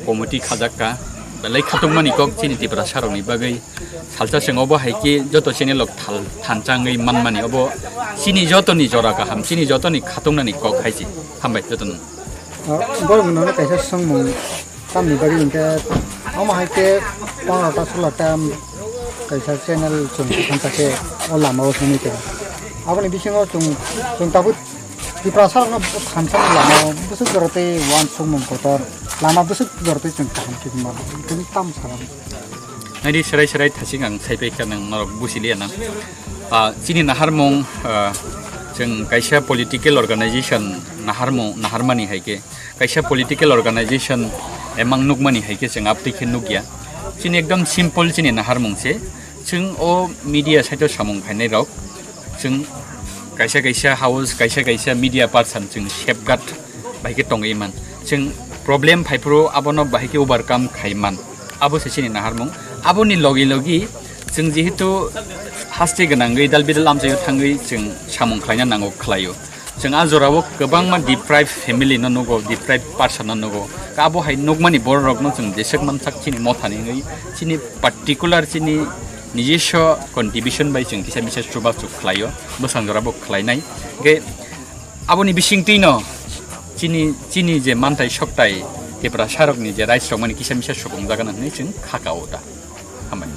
committee khajakka, belai khatungmani kok chini Tiprasarokni bagwi. Salsa chwng obo hai khe joto channel rok thal thansa wngwi manmani, obo chini jotoni jora kaham, chini jotoni khatungnani kok hai se. Hambai jotono. Ah, borok nono kaisa swngmung tamni bagwi hwnkhe omo hai khe pondro ta sulo ta kaisa channel chwng thansa khe o lama o simi khe. Aboni bisingo chwng, chwng tabuk Tiprasarokno thansa ni lama o bwswk jora tei uansukmung kotor lama bwswk jora tei chwng kaham khe mano. Tini tam salam. Naidi serai serai thasing ang sai paikha nang norok busi liya nang. Ah, chini naharmung, ah, chwng kaisa political organization naharmung, naharmani hai khe, kaisa political organization emang nukmani hai khe chwng aptwi khe nukya. Chini ekdom simple chini naharmung se. Chwng o media site o samung khainai rok, chwng kaisa kaisa house, kaisa kaisa media person chwng safeguard bai khe tongwi man. Chwng Problem phaiphuru abono bahai khe overcome khaiman. Abo se chini naharmung. Aboni logi logi chwng jehetu haste gwnangwi dal bidal amchaio thangwi chwng samung khlaina nango khlaio. Chwng a jorao kwbangma deprived family no nugo, deprived person no nugo. Abo hai nukmani bororokno chwng jeswk mansak chini mothani wngwi chini particular chini nijiswa contribution bai chwng kisa misa chubachu khlaio, bwsang jorabo khlainai. Hwnkhe aboni bisingtwino chini, chini je manthai soktai Tiprasarokni je rights rokmani kisa misa supungjagana hwnwi chwng kha kao da. Hambai.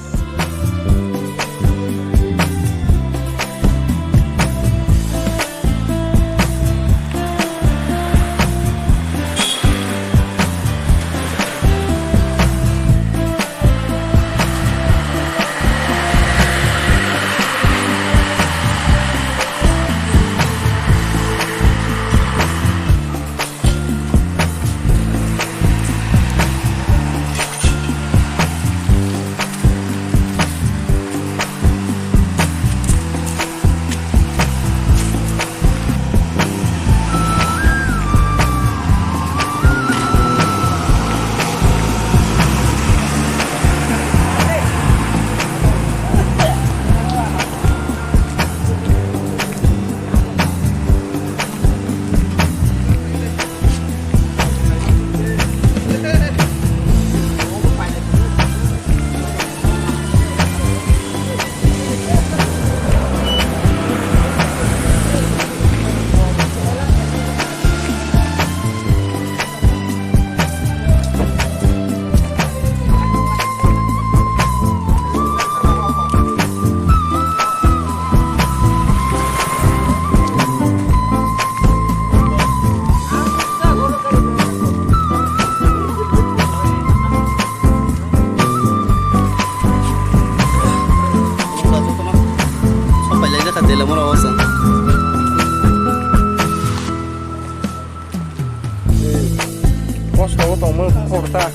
Kosto o tongmo korta.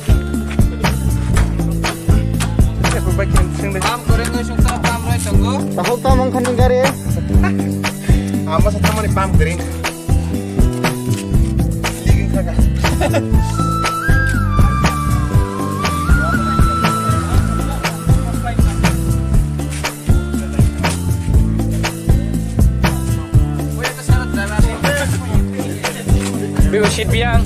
Eko bai khe sing de. Pam kwrwngwi suksa pam rwi tongo. Tahok tam wngkha ni gari. Ama sa tamani pam kwrwng. Ligin kha kha. Bego seat biang.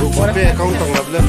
Google Pay account tong lablem.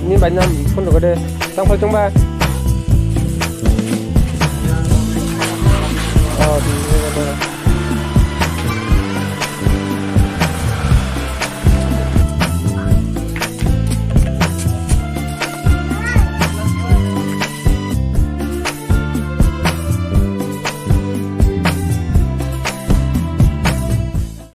Ni bai nam phone rwgade. Tang phai chwngba.